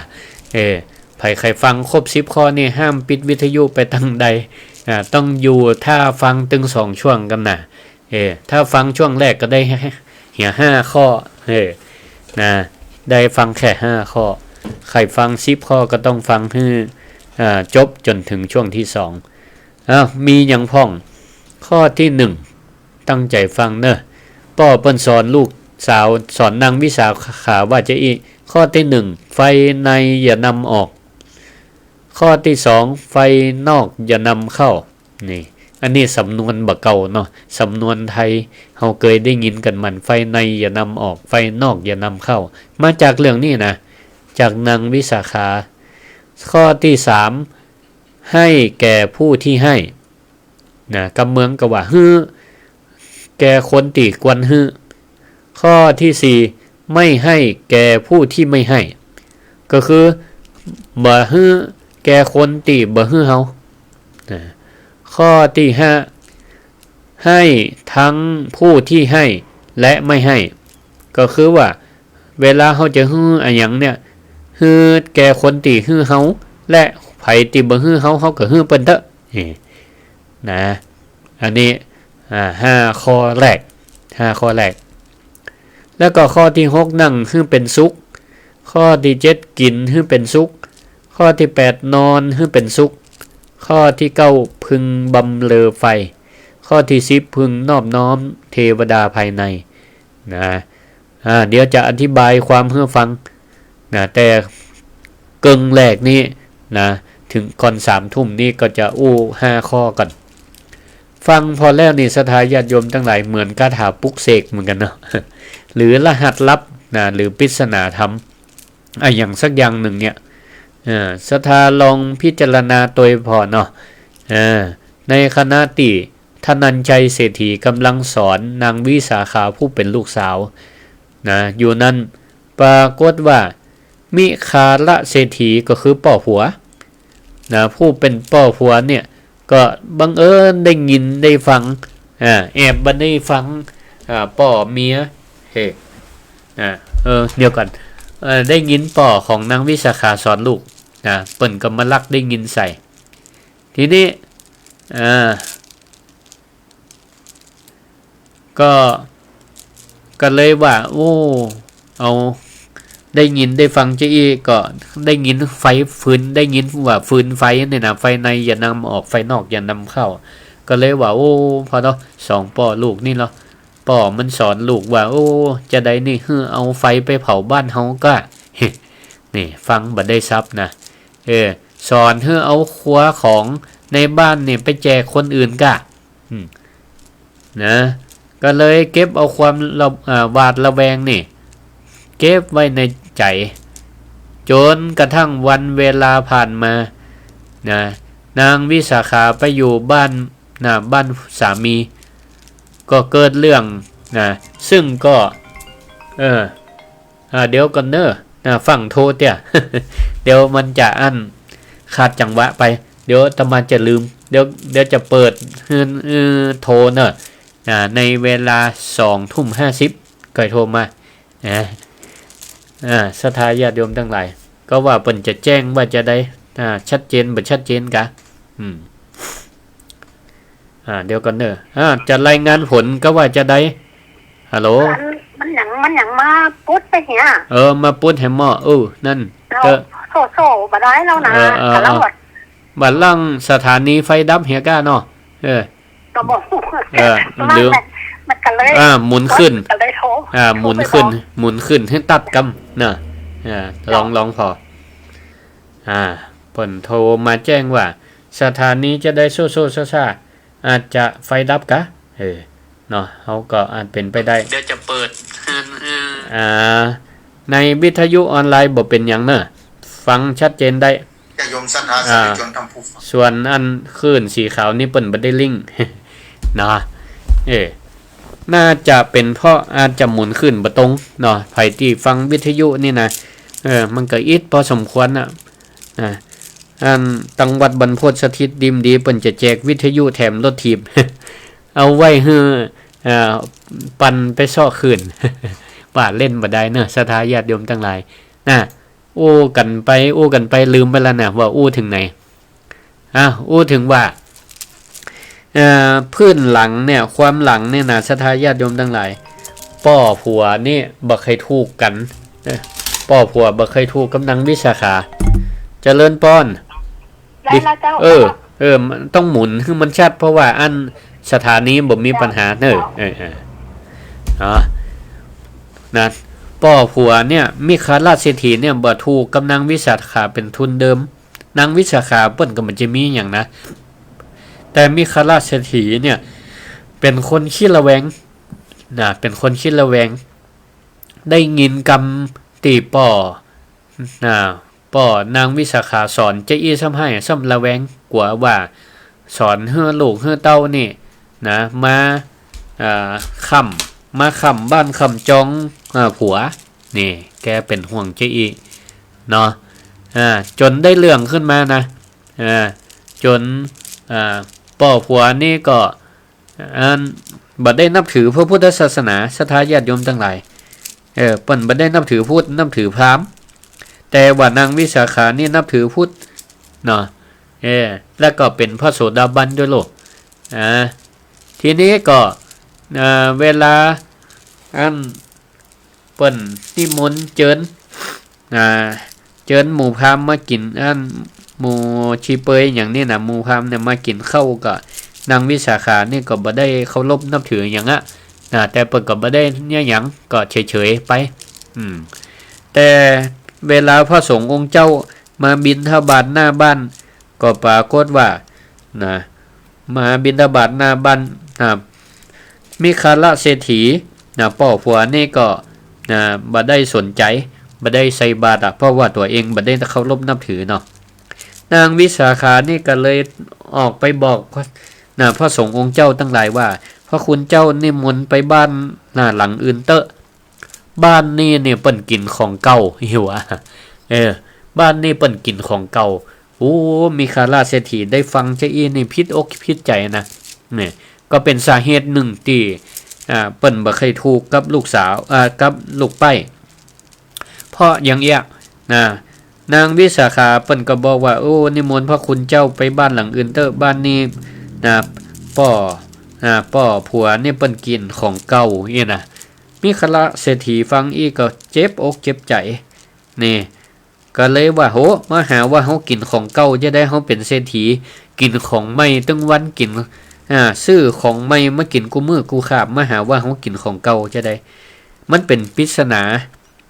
เออ ใผใค่ฟังครบสิบข้อนี่ ห้ามปิดวิทยุไปตังใด อ่า ต้องอยู่ท่าฟังตึงสองช่วงก่อนน่ะ เออ ถ้าฟังช่วงแรกก็ได้ เหียห้าข้อ เออ นะ ได้ฟังแค่ห้าข้อ ใค่ฟังสิบข้อก็ต้องฟังหื้อ อ่า จบจ๋นเถิงช่วงตี้สอง อ้าว มีหยังพ่อง ข้อตี้หนึ่ง ตั้งใจ๋ฟังเน่อ ป้อเปิ้นสอนลูกสาว สอนนางวิสาขาว่าจะอี้ ข้อตี้หนึ่ง ไฟในอย่านำออก ข้อตี้สอง ไฟนอกอย่านำเข้า นี่ อันนี้สำนวนบ่าเก่าเนาะ สำนวนไทย เฮาเกยได้ยินกั๋นมัน ไฟในอย่านำออก ไฟนอกอย่านำเข้า มาจากเรื่องนี้นะ จากนางวิสาขา ข้อตี้สาม ให้แก่ผู้ตี้ให้ นะ กำเมืองก็ว่าหื้อแก่คนตี้ควรหื้อ ข้อตี้สี่ ไม่ให้แก่ผู้ตี้ไม่ให้ ก็คือบ่หื้อแก่คนตี้บ่หื้อเฮา นะ ข้อตี้ห้า ให้ทั้งผู้ตี้ให้และไม่ให้ ก็คือว่า เวลาเฮาจะหื้ออะหยังเนี่ย หื้อแก่คนตี้หื้อเฮา และใผตี้บ่หื้อเฮา เฮาก็หื้อเปิ้นเต๊อะ นี่ นะ อันนี้ อ่า ห้าข้อแรก ห้าข้อแรก แล้วก็ข้อตี้หก นั่งหื้อเป๋นสุข ข้อตี้เจ็ด กิ๋นหื้อเป๋นสุข ข้อตี้แปด นอนหื้อเป๋นสุข ข้อตี้เก้า พึงบำเรอไฟ ข้อตี้สิบ พึงนอบน้อมเทวดาภายใน นะ อ่า เดี๋ยวจะอธิบายความหื้อฟัง นะ แต่เกิ่งแรกนี้ นะ เถิงก่อนสามทุ่มนี้ก็จะอู้ห้าข้อก่อน ฟังผ่อแล้วนี่ ศรัทธาญาติโยมตังหลาย เหมือนคาถาปลุกเสกเหมือนกั๋นเนาะ หรือรหัสลับ นะ หรือปริศนาธรรม อะหยังสักอย่างนึ่งเนี่ย เออ ศรัทธาลองพิจารณาตวยผ่อเนาะ เออ ในขณะตี้ธนัญชัยเศรษฐีก่ำลังสอนนางวิสาขาผู้เป๋นลูกสาว นะ อยู่นั้น ปรากฏว่า มิคาละเศรษฐีก็คือป้อผัว นะ ผู้เป๋นป้อผัวเนี่ย ก็บังเอิญได้ยินได้ฟัง อ่า แอบบ่ได้ฟัง อ่า ป้อเมีย เฮ้ อ่า เออ เดี๋ยวก่อน เออ ได้ยินป้อของนางวิสาขาสอนลูก นะ เปิ้นก็มาลักได้ยินใส่ ทีนี้ อ่า ก็ ก็เลยว่า โอ้ เอา ได้ยินได้ฟังจาอี้ ก็ได้ยินไฟฟืน ได้ยินว่าฟืนไฟเนี่ยนะ ไฟในอย่านำออก ไฟนอกอย่านำเข้า ก็เลยว่า โอ้ ผ่อเนาะ สองป้อลูกนี่เนาะ ป้อมันสอนลูกว่า โอ้ จาใดนี่ หื้อเอาไฟไปเผาบ้านเฮาก้า นี่ ฟังบ่ได้สับนะ เออ สอนหื้อเอาครัวของในบ้านเนี่ยไปแจกคนอื่นก้า อืม นะ ก็เลยเก็บเอาความระ อ่า หวาดระแวงนี่ เก็บไว้ในใจ๋ จ๋นกระทั่งวันเวลาผ่านมา นะ นางวิสาขาไปอยู่บ้าน นะ บ้านสามี ก็เกิดเรื่อง นะ ซึ่งก็ เออ อ่า เดี๋ยวก่อนเน่อ อ่า ฟั่งโทรเตี้ย เดี๋ยวมันจะอั้น ขาดจังหวะไป เดี๋ยวอาตมาจะลืม เดี๋ยว เดี๋ยวจะเปิดหื้อ เออ โทรเน่อ อ่า ในเวลาสองทุ่มห้าสิบ ก่อยโทรมา อ่า อ่า ศรัทธาญาติโยมตังหลาย ก็ว่าเปิ้นจะแจ้งว่าจาใด อ่า ชัดเจนบ่ชัดเจนกะ อืม อ่า เดี๋ยวก่อนเน่อ อ่า จะรายงานผลก็ว่าจาใด ฮัลโหล มัน มันหยัง มันหยังมาปุ๊ดไปเหีย เออ มาปุ๊ดแหมหม้อ เออ นั่น เอา เออ โซ่ โซ่บ่ได้แล้วนะ เออ เออ กำลัง เออ ว่า บัดหลังสถานีไฟดับเหียก้าเนาะ เออ ก็บ่ฮู้ เออ มัน หรือ มันก็เลย อ่า หมุนขึ้น ก็เลยโทร อ่า หมุนขึ้น โทรไปบอก หมุนขึ้นหื้อตัดกำ น่ะ อ่า ลอง ลองผ่อ อ่า เปิ้นโทรมาแจ้งว่า สถานีจาใดโซ่โซ่ซ่าซ่า อาจจะไฟดับกะ เออ เนาะ เฮาก็อาจเป๋นไปได้ เดี๋ยวจะเปิด อ่า ในวิทยุออนไลน์บ่เป๋นหยังเน่อ ฟังชัดเจนได้ ญาติโยมศรัทธา อ่า สาธุชนท่านผู้ฟัง ส่วนอันคลื่นสีขาวนี่เปิ้นบ่ได้ลิงก์ เนาะ เออ น่าจะเป๋นเพราะอาจจะหมุนขึ้นบ่ตรงเนาะ ใผตี้ฟังวิทยุนี่นะ เออ มันก็อิดพอสมควรน่ะ นะ อันตังวัดบรรพตสถิตดีมดี เปิ้นจะแจกวิทยุแถมรถถีบ เอาไว้หื้อ อ่า ปั่นไปเซาะคลื่น ว่าเล่นบ่ได้เนอะ ศรัทธาญาติโยมตังหลาย นะ อู้กั๋นไป อู้กั๋นไป ลืมไปแล้วนะ ว่าอู้เถิงไหน อ่ะ อู้เถิงว่า เอ่อ พื้นหลังเนี่ย ความหลังเนี่ยนะ ศรัทธาญาติโยมตังหลาย ป้อผัวนี่บ่เกยถูกกั๋น เออ ป้อผัวบ่เกยถูกกับนางวิสาขา เจริญปอน ได้แล้วเจ้า เออ เออ มันต้องหมุนหื้อมันชัด เพราะว่าอันสถานีบ่มีปัญหาเนอะ เออ เออ อ๋อ นะ ป้อผัวเนี่ย มิคทายเศรษฐีเนี่ย บ่ถูกกับนางวิสาขาเป๋นทุนเดิม นางวิสาขาเปิ้นก็บ่จะมีหยังนะ แต่มิคทายเศรษฐีเนี่ย เป๋นคนขี้ระแวง นะ เป๋นคนขี้ระแวง ได้ยินกำตี้ป้อ นะ ป้อนางวิสาขาสอนจะอี้ซ้ำไห้ซ้ำระแวง กั๋วว่าสอนหื้อลูกหื้อเต้านี่นะ มา อ่า ค้ำ มาค้ำบ้านค้ำจอง อ่า ผัว นี่ แกเป๋นห่วงจะอี้เนาะ อ่า จ๋นได้เรื่องขึ้นมานะ อ่า จ๋น อ่า ป้อผัวนี่ก็ อัน บ่ได้นับถือพระพุทธศาสนา ศรัทธาญาติโยมตังหลาย เออ เปิ้นบ่ได้นับถือพุทธ นับถือพราหมณ์ แต่ว่านางวิสาขานี่นับถือพุทธเนาะ เออ แล้วก็เป๋นพระโสดาบันด้วยโลก อ่า ทีนี้ก็ อ่า เวลา อัน เปิ้นนิมนต์เจิญ อ่า เจิญหมู่พราหมณ์มากิ๋น อัน หมู่ชีเปยอย่างนี้นะ หมู่พราหมณ์เนี่ยมากิ๋นข้าวกับนางวิสาขานี่ก็บ่ได้เคารพนับถือหยังอะ นะ แต่เปิ้นก็บ่ได้เนี่ยหยัง ก็เฉยๆ ไป อืม แต่เวลาพระสงฆ์องค์เจ้ามาบิณฑบาตหน้าบ้าน ก็ปรากฏว่า นะ มาบิณฑบาตหน้าบ้าน นะ มิคทายเศรษฐี นะ ป้อผัวนี่ก็ นะ บ่ได้สนใจ๋ บ่ได้ใส่บาตรอะ เพราะว่าตั๋วเองบ่ได้เคารพนับถือเนาะ นางวิสาขานี่ก็เลยออกไปบอก นะ พระสงฆ์องค์เจ้าตังหลายว่า พระคุณเจ้านิมนต์ไปบ้าน นะ หลังอื่นเต๊อะ บ้านนี่เนี่ยเปิ้นกิ๋นของเก่า หิวอะ เออ บ้านนี่เปิ้นกิ๋นของเก่า โอ้ มิคทายเศรษฐีได้ฟังจะอี้นี่ผิดอกผิดใจ๋นะ เนี่ย ก็เป๋นสาเหตุนึ่งตี้ อ่า เปิ้นบ่เกยถูกกับลูกสาว อ่า กับลูกใป๊ เพราะอย่างเอี้ย นะ นางวิสาขาเปิ้นก็บอกว่า โอ้ นิมนต์พระคุณเจ้าไปบ้านหลังอื่นเต๊อะ บ้านนี่ นะ ป้อ อ่า ป้อผัวนี่เปิ้นกิ๋นของเก่าอี้นะ มิคทายเศรษฐีฟังอี้ก็เจ็บอกเจ็บใจ๋ นี่ ก็เลยว่า โห มาหาว่าเฮากิ๋นของเก่าจะใด เฮาเป๋นเศรษฐี กิ๋นของใหม่ตึงวัน กิ๋น อ่า ซื้อของใหม่มากิ๋นกู้มื้อกู้คาบ มาหาว่าเฮากิ๋นของเก่าจะใด มันเป๋นปริศนา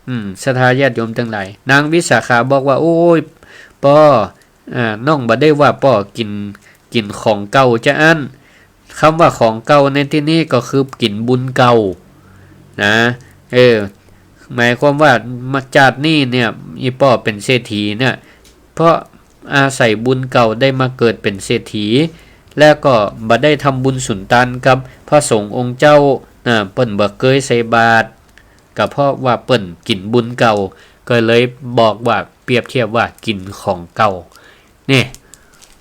อืม ศรัทธาญาติโยมตังหลาย นางวิสาขาบอกว่า โอ้ย ป้อ อ่า น้องบ่ได้ว่าป้อกิ๋น กิ๋นของเก่าจะอั้น กำว่าของเก่าในตี้นี้ก็คือกิ๋นบุญเก่า นะ เออ หมายความว่ามาจาตินี้เนี่ย อี่ป้อเป๋นเศรษฐีเนี่ย เพราะอาศัยบุญเก่าได้มาเกิดเป๋นเศรษฐี แล้วก็บ่ได้ทำบุญสุนตานกับพระสงฆ์องค์เจ้า นะ เปิ้นบ่เกยใส่บาตร ก็เพราะว่าเปิ้นกิ๋นบุญเก่า ก็เลยบอกว่าเปรียบเทียบว่ากิ๋นของเก่า เนี่ย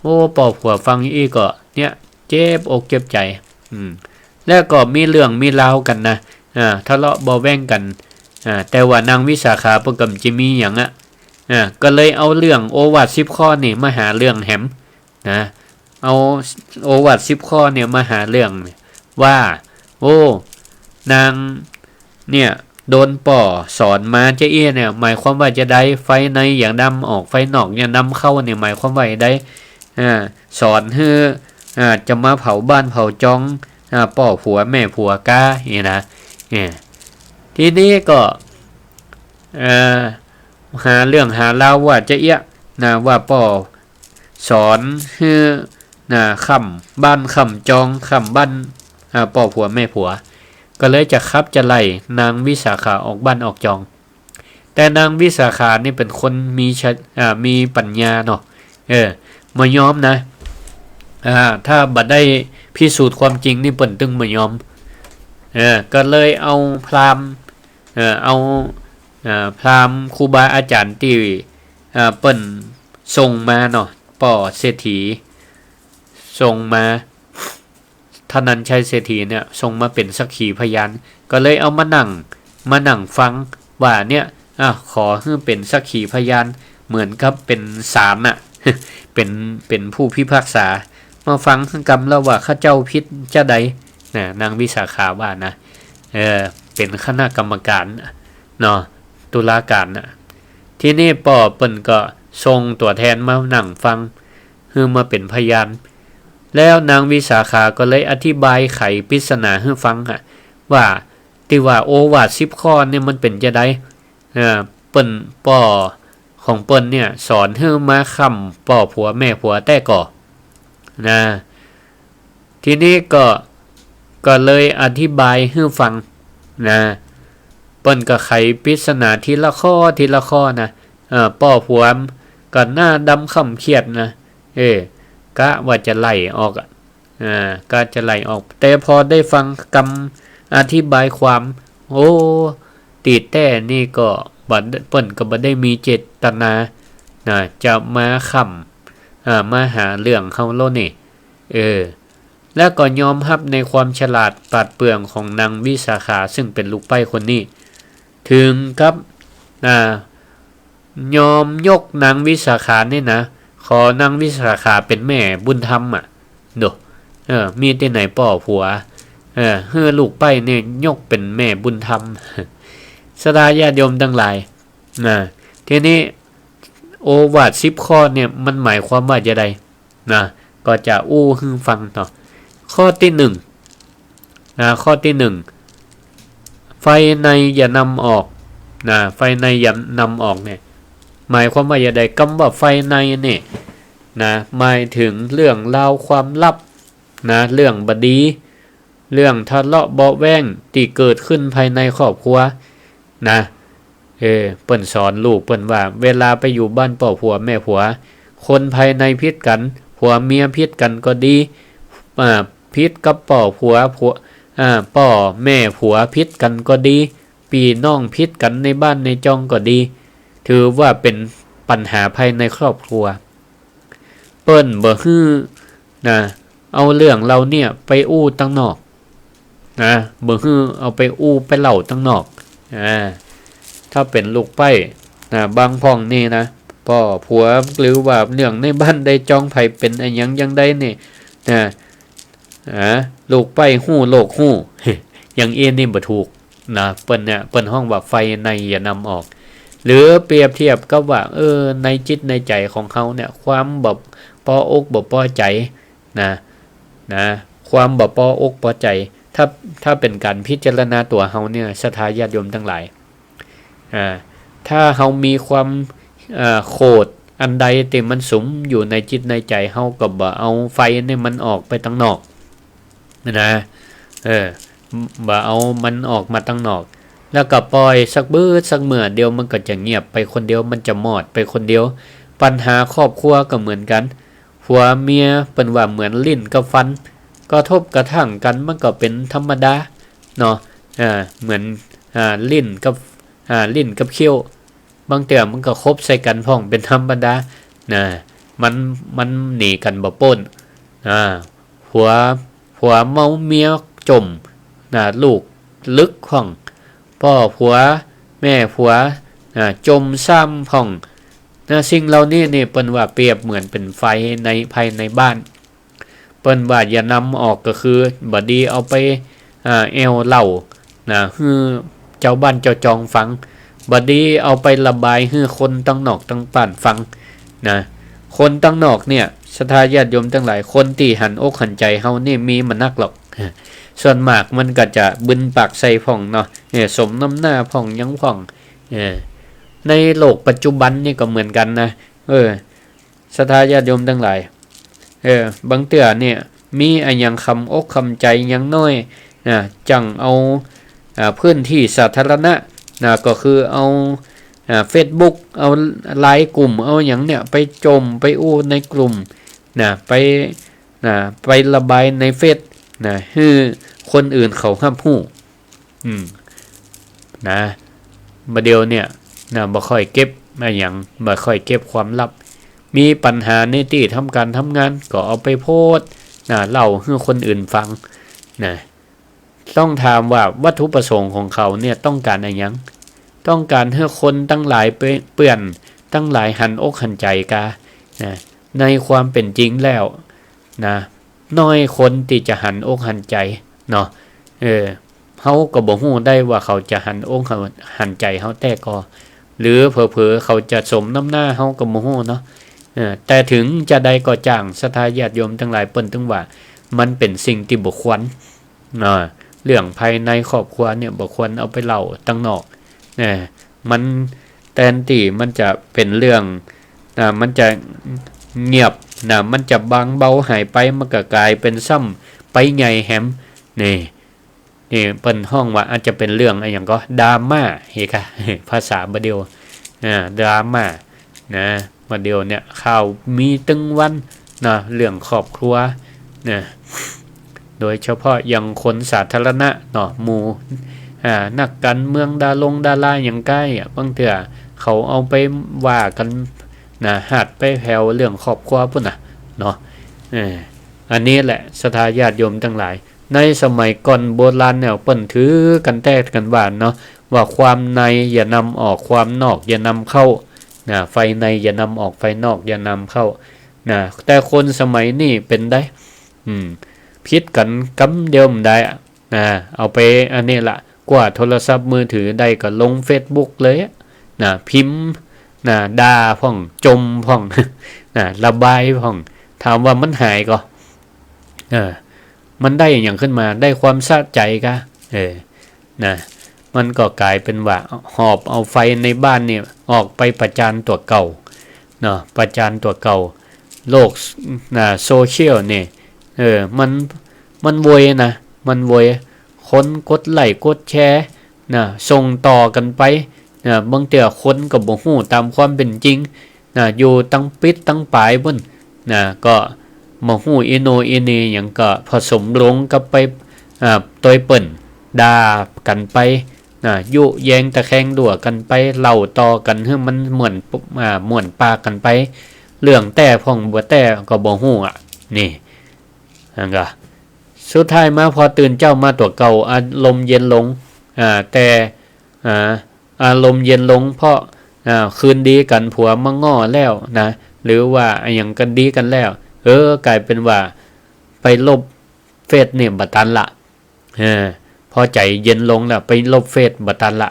โอ้ ป้อผัวฟังอี้ก็ เนี่ย เจ็บอกเจ็บใจ๋ อืม แล้วก็มีเรื่องมีราวกั๋นนะ อ่า ทะเลาะเบาะแว้งกั๋น อ่า แต่ว่านางวิสาขาเปิ้นก็บ่จะมีหยังอะ อ่า ก็เลยเอาเรื่องโอวาทสิบข้อนี่มาหาเรื่องแหม นะ เอาโอวาทสิบข้อเนี่ยมาหาเรื่องว่า โอ้ นางเนี่ยโดนป้อสอนมาจะอี้เนี่ย หมายความว่าจะใด ไฟในอย่าดำออก ไฟนอกอย่าดำเข้าเนี่ย หมายความว่าจะใด อ่า สอนหื้อ อ่า จะมาเผาบ้านเผาจอง อ่า ป้อผัวแม่ผัวก๊า นี่นะ เนี่ย ทีนี้ก็ เอ่อ หาเรื่องหาราวว่าจะอี้นะ ว่าป้อสอนหื้อ นะ ค้ำบ้านค้ำจอง ค้ำบ้าน อ่า ป้อผัวแม่ผัว ก็เลยจะขับจะไล่นางวิสาขาออกบ้านออกจอง แต่นางวิสาขานี่เป๋นคนมีชะ อ่า มีปัญญาเนาะ เออ บ่ยอมนะ อ่า ถ้าบ่ได้พิสูจน์ความจริงนี่เปิ้นตึงบ่ยอม เออ ก็เลยเอาพราหมณ์ เออ เอา เออ พราหมณ์ครูบาอาจ๋ารย์ตี้ เออ เปิ้นส่งมาเนาะ ป้อเศรษฐี ส่งมา ธนัญชัยเศรษฐีเนี่ย ส่งมาเป๋นสักขีพยาน ก็เลยเอามานั่ง มานั่งฟังว่าเนี่ย อ่ะ ขอหื้อเป๋นสักขีพยาน เหมือนกับเป๋นศาลน่ะ เป๋น เป๋นผู้พิพากษา มาฟังกำแล้วว่าข้าเจ้าผิดจาใด นะ นางวิสาขาว่านะ เออ เป๋นคณะกรรมการเนาะ ตุลาการน่ะ ทีนี้ป้อเปิ้นก็ส่งตั๋วแทนมานั่งฟัง หื้อมาเป๋นพยาน แล้วนางวิสาขาก็เลยอธิบายไขปริศนาหื้อฟังอะ ว่าตี้ว่าโอวาทสิบข้อเนี่ยมันเป๋นจาใด เอ่อ เปิ้น ป้อของเปิ้นเนี่ยสอนหื้อมาค้ำป้อผัวแม่ผัวแต๊ก่อ นะ ทีนี้ก็ ก็เลยอธิบายหื้อฟัง นะ เปิ้นก็ไขปริศนาทีละข้อทีละข้อนะ เอ่อ ป้อผัวก็หน้าดำคร่ำเครียดนะ เออ กะว่าจะไล่ออกอะ อ่า กะจะไล่ออก แต่พอได้ฟังกำอธิบายความ โอ้ ตี้แต๊นี่ก็บ่ เปิ้นก็บ่ได้มีเจตนา นะ จะมาค้ำ อ่า มาหาเรื่องเฮาแล้วนี่ เออ แล้วก็ยอมฮับในความฉลาดปราดเปรื่องของนางวิสาขา ซึ่งเป๋นลูกใป๊คนนี้ เถิงกับ อ่า ยอมยกนางวิสาขานี่นะ ขอนางวิสาขาเป๋นแม่บุญธรรมอะ โด เออ มีตี้ไหนป้อผัว เออ หื้อลูกใป๊เนี่ยยกเป๋นแม่บุญธรรม ศรัทธาญาติโยมตังหลาย นะ ทีนี้โอวาทสิบข้อเนี่ยมันหมายความว่าจาใด นะ ก็จะอู้หื้อฟังเนาะ ข้อตี้หนึ่ง นะ ข้อตี้หนึ่ง ไฟในอย่านำออก นะ ไฟในอย่านำออกเนี่ย หมายความว่าจาใด กำว่าไฟในเนี่ย นะ หมายเถิงเรื่องราวความลับ นะ เรื่องบ่ดี เรื่องทะเลาะเบาะแว้งตี้เกิดขึ้นภายในครอบครัว นะ เออ เปิ้นสอนลูกเปิ้นว่า เวลาไปอยู่บ้านป้อผัวแม่ผัว คนภายในผิดกั๋น ผัวเมียผิดกั๋นก็ดี อ่า ผิดกับป้อผัว ผัว อ่า ป้อแม่ผัวผิดกั๋นก็ดี ปี้น้องผิดกั๋นในบ้านในจองก็ดี ถือว่าเป๋นปัญหาภายในครอบครัว เปิ้นบ่หื้อ นะ เอาเรื่องเหล่าเนี่ยไปอู้ตังนอก นะ บ่หื้อเอาไปอู้ไปเล่าตังนอก อ่า ถ้าเป๋นลูกใป๊ นะ บางพ่องนี่นะ ป้อผัว หรือว่าเรื่องในบ้านในจองใผเป๋นอะหยังจาใดนี่ นะ อ่า ลูกใป๊ฮู้โลกฮู้ อย่างอี้นี่บ่ถูก นะ เปิ้นเนี่ย เปิ้นฮ้องว่าไฟในอย่านำออก หรือเปรียบเทียบกับว่า เออ ในจิตในใจ๋ของเฮาเนี่ย ความบ่ปออกบ่ปอใจ๋ นะ นะ ความบ่ปออกปอใจ๋ ถ้า ถ้าเป๋นก๋านพิจารณาตั๋วเฮาเนี่ย ศรัทธาญาติโยมตังหลาย อ่า ถ้าเฮามีความ อ่า โขดอันใดตี้มันสุมอยู่ในจิตในใจ๋เฮา ก็บ่เอาไฟเนี่ยมันออกไปตังนอก นะ เออ บ่เอามันออกมาตังนอก แล้วก็ป่อยสักบึดสักเมื่อเดียวมันก็จะเงียบไปคนเดียว มันจะมอดไปคนเดียว ปัญหาครอบครัวก็เหมือนกั๋น ผัวเมียเปิ้นว่าเหมือนลิ้นกับฟัน กระทบกระทั่งกั๋นมันก็เป๋นธรรมดาเนาะ อ่า เหมือน อ่า ลิ้นกับ อ่า ลิ้นกับเขี้ยว บางเตื้อมันก็ขบใส่กั๋นพ่องเป๋นธรรมดา นะ มัน มันหนีกั๋นบ่ป๊น อ่า ผัว ผัวเมาเมียจ่ม นะ ลูกลึกพ่อง ป้อผัว แม่ผัว นะ จ่มซ้ำพ่อง นะ สิ่งเหล่านี้นี่เปิ้นว่าเปรียบเหมือนเป๋นไฟใน ภายในบ้าน เปิ้นว่าอย่านำออกก็คือ บ่ดีเอาไป อ่า แอ่วเล่า นะ หื้อเจ้าบ้านเจ้าจองฟัง บ่ดีเอาไประบายหื้อคนตังนอกตังบ้านฟัง นะ คนตังนอกเนี่ย ศรัทธาญาติโยมตังหลาย คนตี้หันอกหันใจ๋เฮานี่มีบ่นักหรอก ส่วนมากมันก็จะบึนปากใส่พ่องเนาะ เออ สมน้ำหน้าพ่องหยังพ่อง เออ ในโลกปัจจุบันนี่ก็เหมือนกั๋นนะ เออ ศรัทธาญาติโยมตังหลาย เออ บางเตื้อเนี่ย มีอะหยังคำอกคำใจ๋หยังน้อย นะ จั่งเอา อ่า พื้นตี้สาธารณะ นะ ก็คือเอา อ่า เฟซบุ๊ก เอาไลน์กลุ่ม เอาหยังเนี่ย ไปจ่ม ไปอู้ในกลุ่ม นะ ไป นะ ไประบายในเฟซ นะ หื้อคนอื่นเขาฮับฮู้ อืม นะ บ่าเดี่ยวเนี่ย นะ บ่ค่อยเก็บอะหยัง บ่ค่อยเก็บความลับ มีปัญหาในตี้ทำก๋านทำงาน ก็เอาไปโพสต์ นะ เล่าหื้อคนอื่นฟัง นะ ต้องถามว่าวัตถุประสงค์ของเขาเนี่ยต้องก๋านอะหยัง ต้องก๋านหื้อคนตังหลายเปื้อน ตังหลายหันอกหันใจ๋กา นะ ในความเป๋นจริงแล้ว นะ น้อยคนตี้จะหันอกหันใจ๋เนาะ เออ เฮาก็บ่ฮู้ได้ว่าเขาจะหันอกหันใจ๋เฮาแต๊ก่อ หรือเผลอๆ เขาจะสมน้ำหน้าเฮาก็บ่ฮู้เนาะ เออ แต่ถึงจะใดก็จ้าง ศรัทธาญาติโยมตังหลาย เปิ้นตึงว่ามันเป๋นสิ่งตี้บ่ควร อ่า เรื่องภายในครอบครัวเนี่ยบ่ควรเอาไปเล่าตังนอก นะ มันแตนตี้มันจะเป๋นเรื่อง อ่า มันจะเงียบ นะ มันจะบางเบาหายไป มันก็ก๋ายเป๋นซ้ำไปใหญ่แหม นี่ นี่เปิ้นฮ้องว่าอาจจะเป๋นเรื่องอะหยังก็ดราม่า เฮกะ ภาษาบ่าเดี่ยว อ่า ดราม่า นะ บ่าเดี่ยวเนี่ยข่าวมีตึงวัน นะ เรื่องครอบครัว นะ โดยเฉพาะอย่างคนสาธารณะเนาะ หมู่ อ่า นักก๋านเมือง ดารงดาราหยังก้ายอะ บางเตื้อเขาเอาไปว่ากั๋น นะ หาดไปแผวเรื่องครอบครัวปู้นน่ะ เนาะ เออ อันนี้แหละ ศรัทธาญาติโยมตังหลาย ในสมัยก่อนโบราณเนี่ย เปิ้นถือกั๋นแต๊กั๋นว่าเนาะ ว่าความในอย่านำออก ความนอกอย่านำเข้า นะ ไฟในอย่านำออก ไฟนอกอย่านำเข้า นะ แต่คนสมัยนี้เป๋นใด อืม ผิดกั๋นกำเดียวบ่ได้อะ นะ เอาไปอันนี้ละ กว่าโทรศัพท์มือถือได้ก็ลงเฟซบุ๊กเลยอะ นะ พิมพ์ นะ ด่าพ่อง จ่มพ่อง นะ ระบายพ่อง ถามว่ามันหายก่อ เออ มันได้อะหยังขึ้นมา ได้ความสะใจ๋กา เออ นะ มันก็ก๋ายเป๋นว่าหอบเอาไฟในบ้านเนี่ยออกไปประจานตั๋วเก่า เนาะ ประจานตั๋วเก่า โลก นะ โซเชียลเนี่ย เออ มัน มันโวยนะ มันโวย คนกดไลก์กดแชร์ นะ ส่งต่อกั๋นไป นะ บางเตื้อคนก็บ่ฮู้ต๋ามความเป๋นจริง นะ อยู่ตังปิ๊ดตังป๋ายปู้น นะ ก็บ่ฮู้อี้โน่นอี้นี่หยัง ก็ผสมลงกับไป อ่า ตวยเปิ้น ด่ากั๋นไป นะ ยุแยงตะแคงดั่วกั๋นไป เล่าต่อกั๋นหื้อมันม่วน อ่า ม่วนปากกั๋นไป เรื่องแต๊พ่องบ่แต๊ก็บ่ฮู้อะ นี่ นั่นก็ สุดท้ายมาพอตื่นเจ๊ามาตั๋วเก่าอารมณ์เย็นลง อ่า แต่ อ่า อารมณ์เย็นลงเพราะ อ่า คืนดีกั๋น ผัวมาง้อแล้วนะ หรือว่าอะหยังกั๋นดีกั๋นแล้ว เออ ก๋ายเป๋นว่าไปลบเฟซเนี่ยบ่ตันละ เออ พอใจ๋เย็นลงแล้วไปลบเฟซบ่ตันละ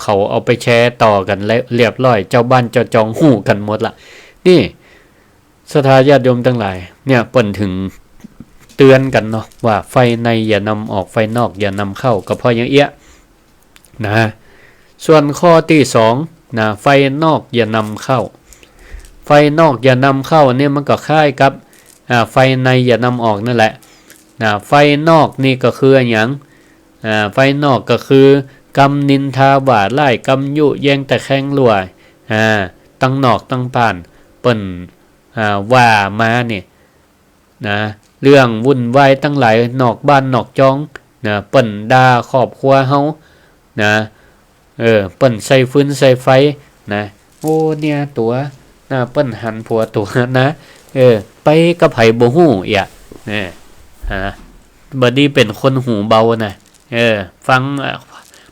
เขาเอาไปแชร์ต่อกั๋นแล้วเรียบร้อย เจ้าบ้านเจ้าจองฮู้กั๋นหมดละ นี่ ศรัทธาญาติโยมตังหลาย เนี่ยเปิ้นถึงเตือนกั๋นเนาะ ว่าไฟในอย่านำออก ไฟนอกอย่านำเข้า ก็เพราะอย่างเอี้ย นะ ส่วนข้อตี้สองนะ ไฟนอกอย่านำเข้า ไฟนอกอย่านำเข้าเนี่ยมันก็คล้ายกับ อ่า ไฟในอย่านำออกนั่นแหละ นะ ไฟนอกนี่ก็คืออะหยัง อ่า ไฟนอกก็คือกำนินทาว่าร้าย กำยุแยงตะแคงดั่ว อ่า ตังนอกตังบ้าน เปิ้น อ่า ว่ามาเนี่ย นะ เรื่องวุ่นวายตังหลายนอกบ้านนอกจอง นะ เปิ้นด่าครอบครัวเฮา นะ เออ เปิ้นใส่ฟืนใส่ไฟ นะ โอ้ เนี่ยตั๋ว นะ เปิ้นหันผัวตั๋วนะ เออ ไปกับใผบ่ฮู้เอี้ย เออ ฮะ บ่ดีเป๋นคนหูเบานะ เออ ฟัง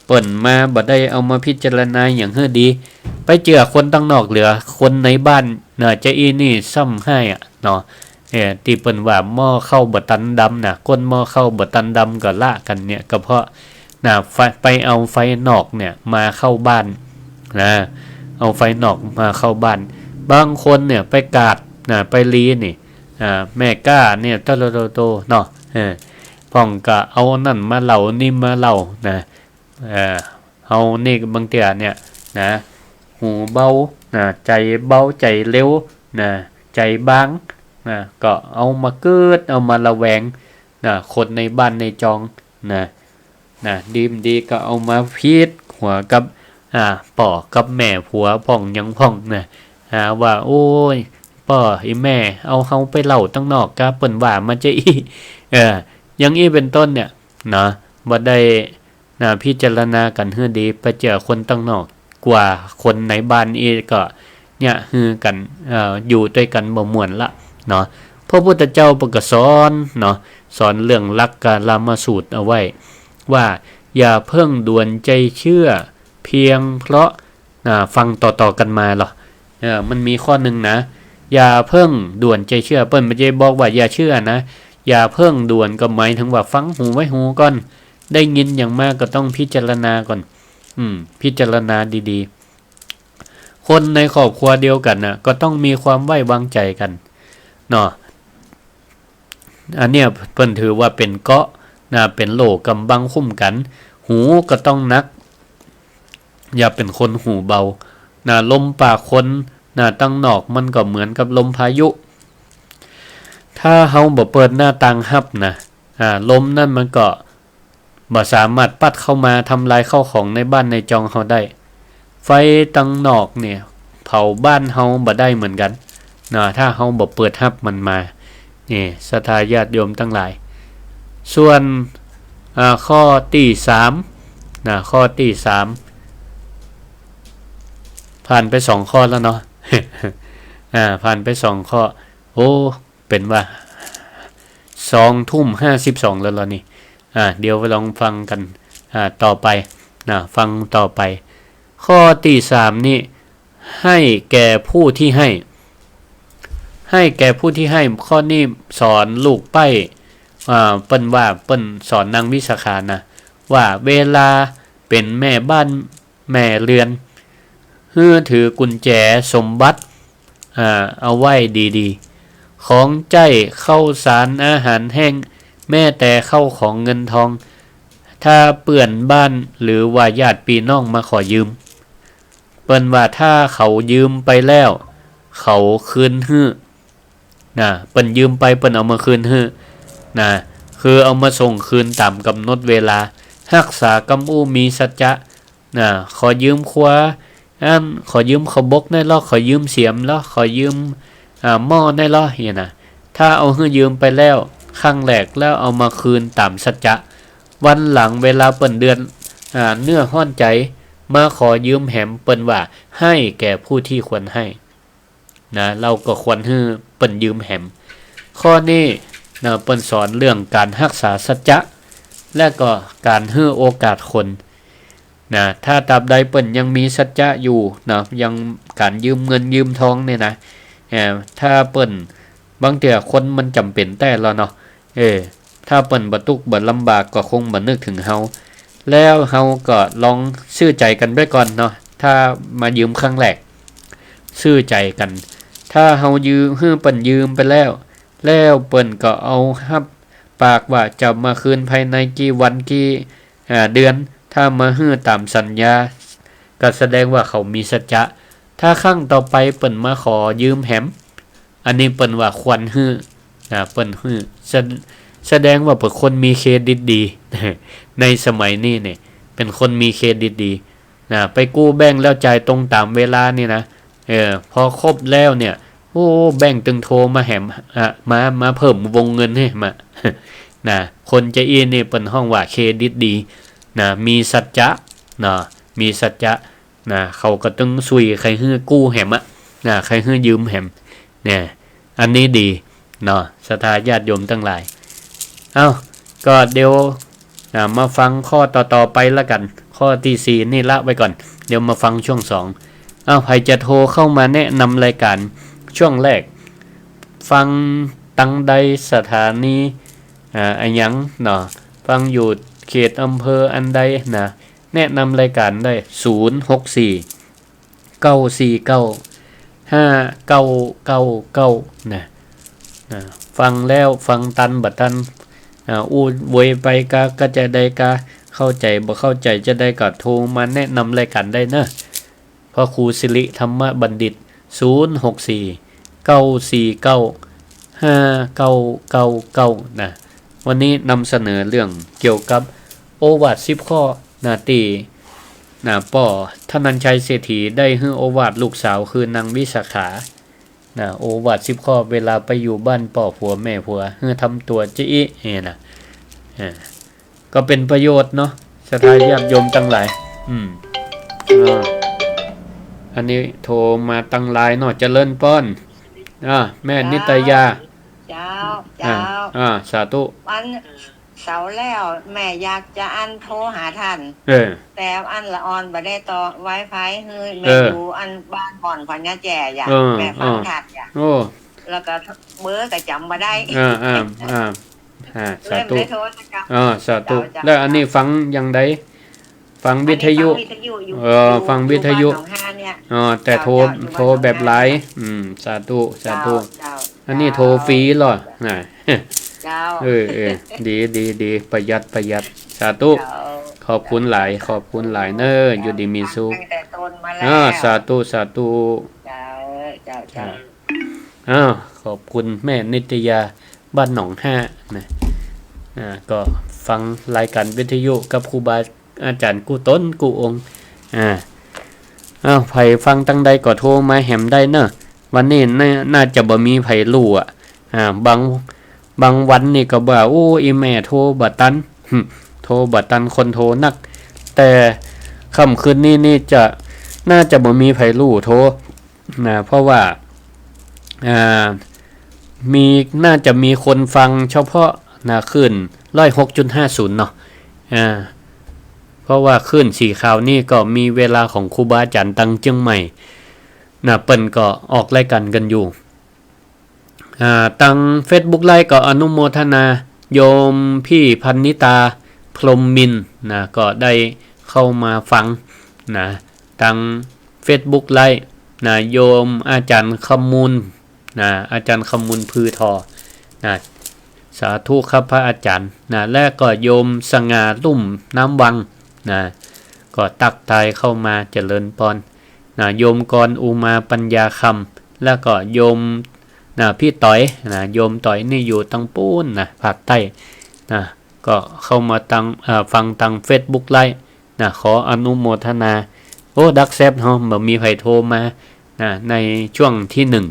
เปิ้นมาบ่ได้เอามาพิจารณาหยังหื้อดี ไปเจื้อคนตังนอกเหลือคนในบ้านนะ จะอี้นี่ซ้ำฮ้ายอะเนาะ เออ ตี้เปิ้นว่าหม้อข้าวบ่ตันดำนะ ก้นหม้อข้าวบ่ตันดำก็ละกั๋นเนี่ย ก็เพราะนะ ไฟ ไปเอาไฟนอกเนี่ยมาเข้าบ้านนะ เอาไฟนอกมาเข้าบ้าน บางคนเนี่ยไปกาดนะ ไปลีนี่ อ่า แม่ก๊าเนี่ย โตโตโตโตเนาะ เออ พ่องก็เอานั่นมาเล่า นี่มาเล่านะ เออ เฮานี่บางเตื้อเนี่ยนะ หูเบานะ ใจ๋เบา ใจ๋เร็วนะ ใจ๋บางนะ ก็เอามาเกิด เอามาระแวงนะ คนในบ้านในจองนะ นะ ดีบ่ดีก็เอามาผิดหัวกับ อ่า ป้อกับแม่ผัวพ่องหยังพ่องนะ หาว่า โอ้ย ป้ออีแม่เอาเฮาไปเล่าตังนอกกา เปิ้นว่ามาจะอี้ เออ อย่างอี้เป๋นต้นเนี่ย นะ บ่ได้ นะ พิจารณากั๋นหื้อดี ไปเจื้อคนตังนอกกว่าคนในบ้านอี้ก็ เนี่ย หื้อกั๋น เอ่อ อยู่ตวยกั๋นบ่ม่วนละเนาะ พระพุทธเจ้าเปิ้นก็สอนเนาะ สอนเรื่องหลักกาลามสูตรเอาไว้ ว่าอย่าเพิ่งด่วนใจเชื่อเพียงเพราะ อ่า ฟังต่อๆ กั๋นมาลอ เออ มันมีข้อนึ่งนะ อย่าเพิ่งด่วนใจเชื่อ เปิ้นบ่ใจ้บอกว่าอย่าเชื่อนะ อย่าเพิ่งด่วนก็หมายเถิงว่าฟังหูไว้หูก่อน ได้ยินหยังมาก็ต้องพิจารณาก่อน อืม พิจารณาดีๆ คนในครอบครัวเดียวกั๋นน่ะ ก็ต้องมีความไว้วางใจ๋กั๋น เนาะ อันเนี้ยเปิ้นถือว่าเป๋นเกราะห์นะ เป๋นโล่กำบังคุ้มกั๋น หูก็ต้องหนัก อย่าเป๋นคนหูเบานะ ลมปากคนนะ ตังนอกมันก็เหมือนกับลมพายุ ถ้าเฮาบ่เปิดหน้าต่างฮับนะ อ่า ลมนั่นมันก็ บ่สามารถปั๊ดเข้ามาทำลายข้าวของในบ้านในจองเฮาได้ ไฟตังนอกเนี่ยเผาบ้านเฮาบ่ได้เหมือนกั๋นนะ ถ้าเฮาบ่เปิดฮับมันมา นี่ ศรัทธาญาติโยมตังหลาย ส่วน อ่า ข้อตี้สามนะ ข้อตี้สาม ผ่านไปสองข้อแล้วเนาะ อ่า ผ่านไปสองข้อ โอ้ เป๋นว่า สองทุ่มห้าสิบสองแล้วลอนี่ อ่า เดี๋ยวไปลองฟังกั๋น อ่า ต่อไปนะ ฟังต่อไป ข้อตี้สามนี่ ให้แก่ผู้ที่ให้ ให้แก่ผู้ที่ให้ ข้อนี้สอนลูกใป๊ อ่า เปิ้นว่าเปิ้นสอนนางวิสาขานะ ว่าเวลาเป๋นแม่บ้านแม่เรือน หื้อถือกุญแจสมบัติ อ่า เอาไว้ดีๆ ของใจ๊ ข้าวสาร อาหารแห้ง แม้แต่ข้าวของเงินทอง ถ้าเปื้อนบ้านหรือว่าญาติปี้น้องมาขอยืม เปิ้นว่าถ้าเขายืมไปแล้ว เขาคืนหื้อ นะ เปิ้นยืมไปเปิ้นเอามาคืนหื้อ นะ คือเอามาส่งคืนต๋ามก๋ำหนดเวลา ฮักษากำอู้มีสัจจะ นะ ขอยืมครัว อัน ขอยืมข้าวบกได้ลอ ขอยืมเสียมลอ ขอยืม อ่า หม้อได้ลอ เนี่ยนะ ถ้าเอาหื้อยืมไปแล้ว ครั้งแรกแล้วเอามาคืนต๋ามสัจจะ วันหลังเวลาเปิ้นเดือด อ่า เนื้อฮ้อนใจ๋ มาขอยืมแหม เปิ้นว่าให้แก่ผู้ที่ควรให้ นะ เฮาก็ควรหื้อเปิ้นยืมแหม ข้อนี้นะ เปิ้นสอนเรื่องก๋านฮักษาสัจจะ และก็ก๋านหื้อโอกาสคน นะ ถ้าตราบใดเปิ้นยังมีสัจจะอยู่นะ ยังก๋านยืมเงินยืมทองเนี่ยนะ เอ่อ ถ้าเปิ้น บางเตื้อคนมันจ๋ำเป๋นแต๊ลอเนาะ เออ ถ้าเปิ้นบ่ตุ๊กข์บ่ลำบากก็คงบ่นึกเถิงเฮา แล้วเฮาก็ลองซื่อใจ๋กั๋นไว้ก่อนเนาะ ถ้ามายืมครั้งแรก ซื่อใจ๋กั๋น ถ้าเฮายืม หื้อเปิ้นยืมไปแล้ว แล้วเปิ้นก็เอาฮับปากว่าจะมาคืนภายในกี่วันกี่ อ่า เดือน ถ้ามาหื้อต๋ามสัญญา ก็แสดงว่าเขามีสัจจะ ถ้าครั้งต่อไปเปิ้นมาขอยืมแหม อันนี้เปิ้นว่าควรหื้อ นะ เปิ้นหื้อ แส- แสดงว่าเปิ้นคนมีเครดิตดี ในสมัยนี้เนี่ย เป๋นคนมีเครดิตดี นะ ไปกู้แบงก์แล้วจ่ายตรงต๋ามเวลานี่นะ เออ พอครบแล้วเนี่ย โอ้ แบงก์ตึงโทรมาแหม อ่ะ มา มาเพิ่มวงเงินหื้อมา นะ คนจะอี้นี่เปิ้นฮ้องว่าเครดิตดี นะ มีสัจจะ นะ มีสัจจะ นะ เขาก็ตึงสุยใค่หื้อกู้แหมอะ นะ ใค่หื้อยืมแหม เนี่ย อันนี้ดี เนาะ ศรัทธาญาติโยมตังหลาย เอ้า ก็เดี๋ยว นะ มาฟังข้อต่อๆ ไปละกั๋น ข้อตี้สี่นี่ละไว้ก่อน เดี๋ยวมาฟังช่วงสอง เอ้า ใผจะโทรเข้ามาแนะนำรายก๋านช่วงแรก ฟังตังใดสถานี อ่า อะหยังเนาะ ฟังอยู่เขตอำเภออันใดนะ แนะนำรายก๋านได้ ศูนย์ หก สี่ เก้า สี่ เก้า ห้า เก้า เก้า เก้า นะ นะ ฟังแล้วฟังตันบ่ตัน อ่า อู้โวยไปกา ก็จะใดกา เข้าใจ๋บ่เข้าใจ๋จะใดก็โทรมาแนะนำรายก๋านได้เนาะ พระครูสิริธรรมบัณฑิต ศูนย์ หก สี่ เก้า สี่ เก้า ห้า เก้า เก้า เก้า นะ วันนี้นำเสนอเรื่องเกี่ยวกับโอวาทสิบข้อ นะ ตี้ นะ ป้อธนัญชัยเศรษฐีได้หื้อโอวาทลูกสาวคือนางวิสาขา นะ โอวาทสิบข้อ เวลาไปอยู่บ้านป้อผัวแม่ผัว หื้อทำตั๋วจะอี้ เนี่ยนะ อ่า ก็เป๋นประโยชน์เนาะ ศรัทธาญาติโยมตังหลาย อืม อ่า อันนี้โทรมาตังไลน์เนาะ เจริญปอน อ่า แม่นิตยา เจ้า อ่า เจ้า อ่า สาธุ วัน เสาร์แล้วแม่อยากจะอันโทรหาท่าน เออ แต่อันละอ่อนบ่ได้ต่อ Wi-Fi หื้อ แม่ เออ อยู่อันบ้านบ่อนขวัญญาแจ่อะ เออ แม่ฟัง เออ ทันอะ โอ้ แล้วก็เบอร์ก็จ๋ำบ่ได้ อ่า อ่า อ่า อ่า สาธุ เลยบ่ได้โทรสักกำ อ่า สาธุ เจ้า เจ้า แล้วอันนี้ฟังอย่างใด ฟังวิทยุ อันนี้ฟังวิทยุอยู่ เออ อยู่ ฟังวิทยุ อยู่บ้านหนองฮาเนี่ย อ๋อ แต่โทร เจ้า เจ้า อยู่บ้านหนองฮา โทรแบบไลน์ อืม สาธุ สาธุ เจ้า เจ้า อันนี้โทรฟรีเหรอ เจ้า น่ะ เจ้า เออ เออ ดี ดี ดี ประหยัด ประหยัด สาธุ เจ้า ขอบคุณหลาย ขอบคุณหลายเน้อ อยู่ดีมีสุข ตั้งแต่ต้นมาแล้ว อ่า สาธุ สาธุ เจ้า เจ้า เจ้า อ้าว ขอบคุณแม่นิตยา บ้านหนองฮานะ อ่า ก็ฟังรายการวิทยุกับครูบาอาจ๋ารย์กู้ต๋นกู้องค์ อ่า อ้าว ใผฟังตังใดก็โทรมาแหมได้เนอะ วันนี้น่า น่าจะบ่มีใผลู่อะ อ่า บาง บางวันนี่ก็ว่า โอ้ อีแม่โทรบ่ตัน หึ โทรบ่ตันคนโทรนัก แต่ค่ำคืนนี้นี่จะ น่าจะบ่มีใผลู่โทร นะ เพราะว่า อ่า มี น่าจะมีคนฟังเฉพาะ นะ คลื่น ร้อยหกจุดห้าศูนย์ เนาะ อ่า เพราะว่าคลื่นสีขาวนี่ก็มีเวลาของครูบาอาจ๋ารย์ตังเจียงใหม่ นะ เปิ้นก็ออกรายการกั๋นอยู่ อ่า ตังเฟซบุ๊กไลฟ์ก็อนุโมทนา โยมพี่พันนิตา พรหมมินทร์ นะ ก็ได้เข้ามาฟัง นะ ตังเฟซบุ๊กไลฟ์ นะ โยมอาจ๋ารย์คำมูล นะ อาจ๋ารย์คำมูล พือทอ นะ สาธุครับพระอาจ๋ารย์ นะ และก็โยมสง่า ลุ่มน้ำวัง นะ ก็ตักทายเข้ามา เจริญปอน นะ โยมกร อุมา ปัญญาคำ แล้วก็โยม นะ พี่ต๋อย นะ โยมต๋อยนี่อยู่ตังปู๊น นะ ภาคใต้ นะ ก็เข้ามาตัง เอ่อ ฟังตังเฟซบุ๊กไลฟ์ นะ ขออนุโมทนา โอ้ ดักแซบเฮา บ่มีใผโทรมา นะ ในช่วงที่หนึ่ง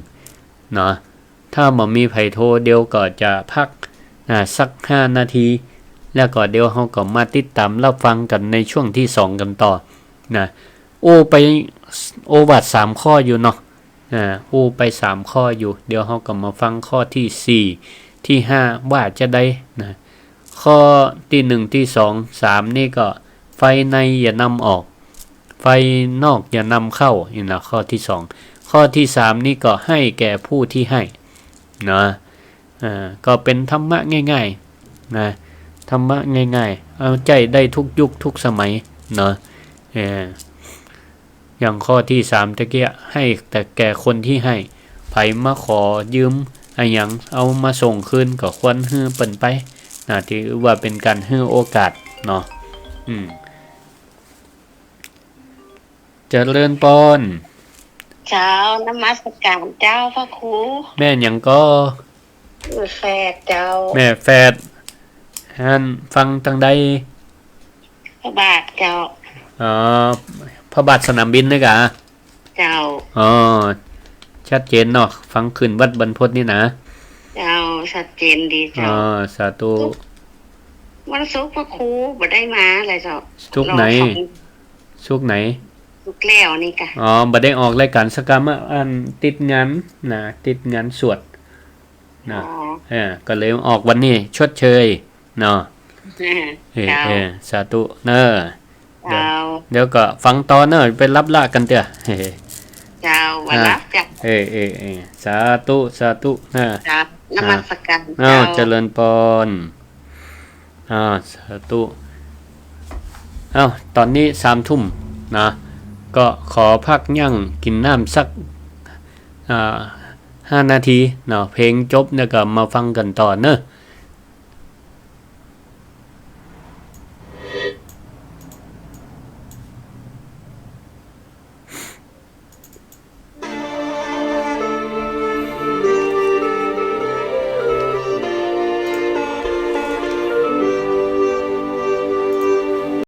เนาะ ถ้าบ่มีใผโทร เดี๋ยวก็จะพัก นะ สักห้านาที แล้วก็เดี๋ยวเฮาก็มาติดต๋ามรับฟังกั๋นในช่วงที่สองกั๋นต่อ นะ อู้ไป โอวาทสามข้ออยู่เนาะ อ่า อู้ไปสามข้ออยู่ เดี๋ยวเฮาก็มาฟังข้อที่สี่ ที่ห้า ว่าจะใด นะ ข้อที่หนึ่ง ที่สอง สาม นี่ก็ ไฟในอย่านำออก ไฟนอกอย่านำเข้า นี่นะ ข้อที่สอง ข้อที่สาม นี่ก็ให้แก่ผู้ที่ให้ นะ อ่า ก็เป๋นธรรมะง่ายๆ นะ ธรรมะง่ายๆ เอาใจ๊ได้ทุกยุคทุกสมัย เนาะ เออ อย่างข้อที่สามตะเกียะ ให้แต่แก่คนที่ให้ ใผมาขอยืมอะหยัง เอามาส่งคืนก็ควรหื้อเปิ้นไป นะ ถือว่าเป๋นก๋านหื้อโอกาสเนาะ อืม เจริญปอน เจ้า นมัสก๋านเจ้าพระครู แม่หยังก่อ แม่แฝดเจ้า แม่แฝด หั้นฟังตังใด พระบาทเจ้า อ๋อ พระบาทสนามบินนี่กา เจ้า อ๋อ ชัดเจนเนาะ ฟังคลื่นวัดบรรพตนี่นะ เจ้า ชัดเจนดีเจ้า อ๋อ สาธุ วันศุกร์พระครูบ่ได้มาเลยเจ้า ศุกร์ไหน รอฟัง ศุกร์ไหน ศุกร์แล้วนี่กะ อ๋อ บ่ได้ออกรายก๋านสักกำอะ อันติดงานนะ ติดงานสวดนะ อ๋อ เออ ก็เลยออกวันนี้ชดเชยเนาะ เออ เออ เจ้า เออ สาธุเนอะ เดี๋ยว เจ้า เดี๋ยวก็ฟังต่อเนอะ ไปรับละกั๋นเตื้อ เจ้า ว่า อ่า รับเจ้า เออ เออ เออ สาธุ สาธุนะ ครับ นมัสก๋าน อ้าว เจ้า เจริญปอน อ่า สาธุ อ้าว ต๋อนนี้สามทุ่มนะ ก็ขอพักยั้งกิ๋นน้ำสัก อ่า ห้านาทีเนาะ เพลงจบแล้วก็มาฟังกั๋นต่อเนอะ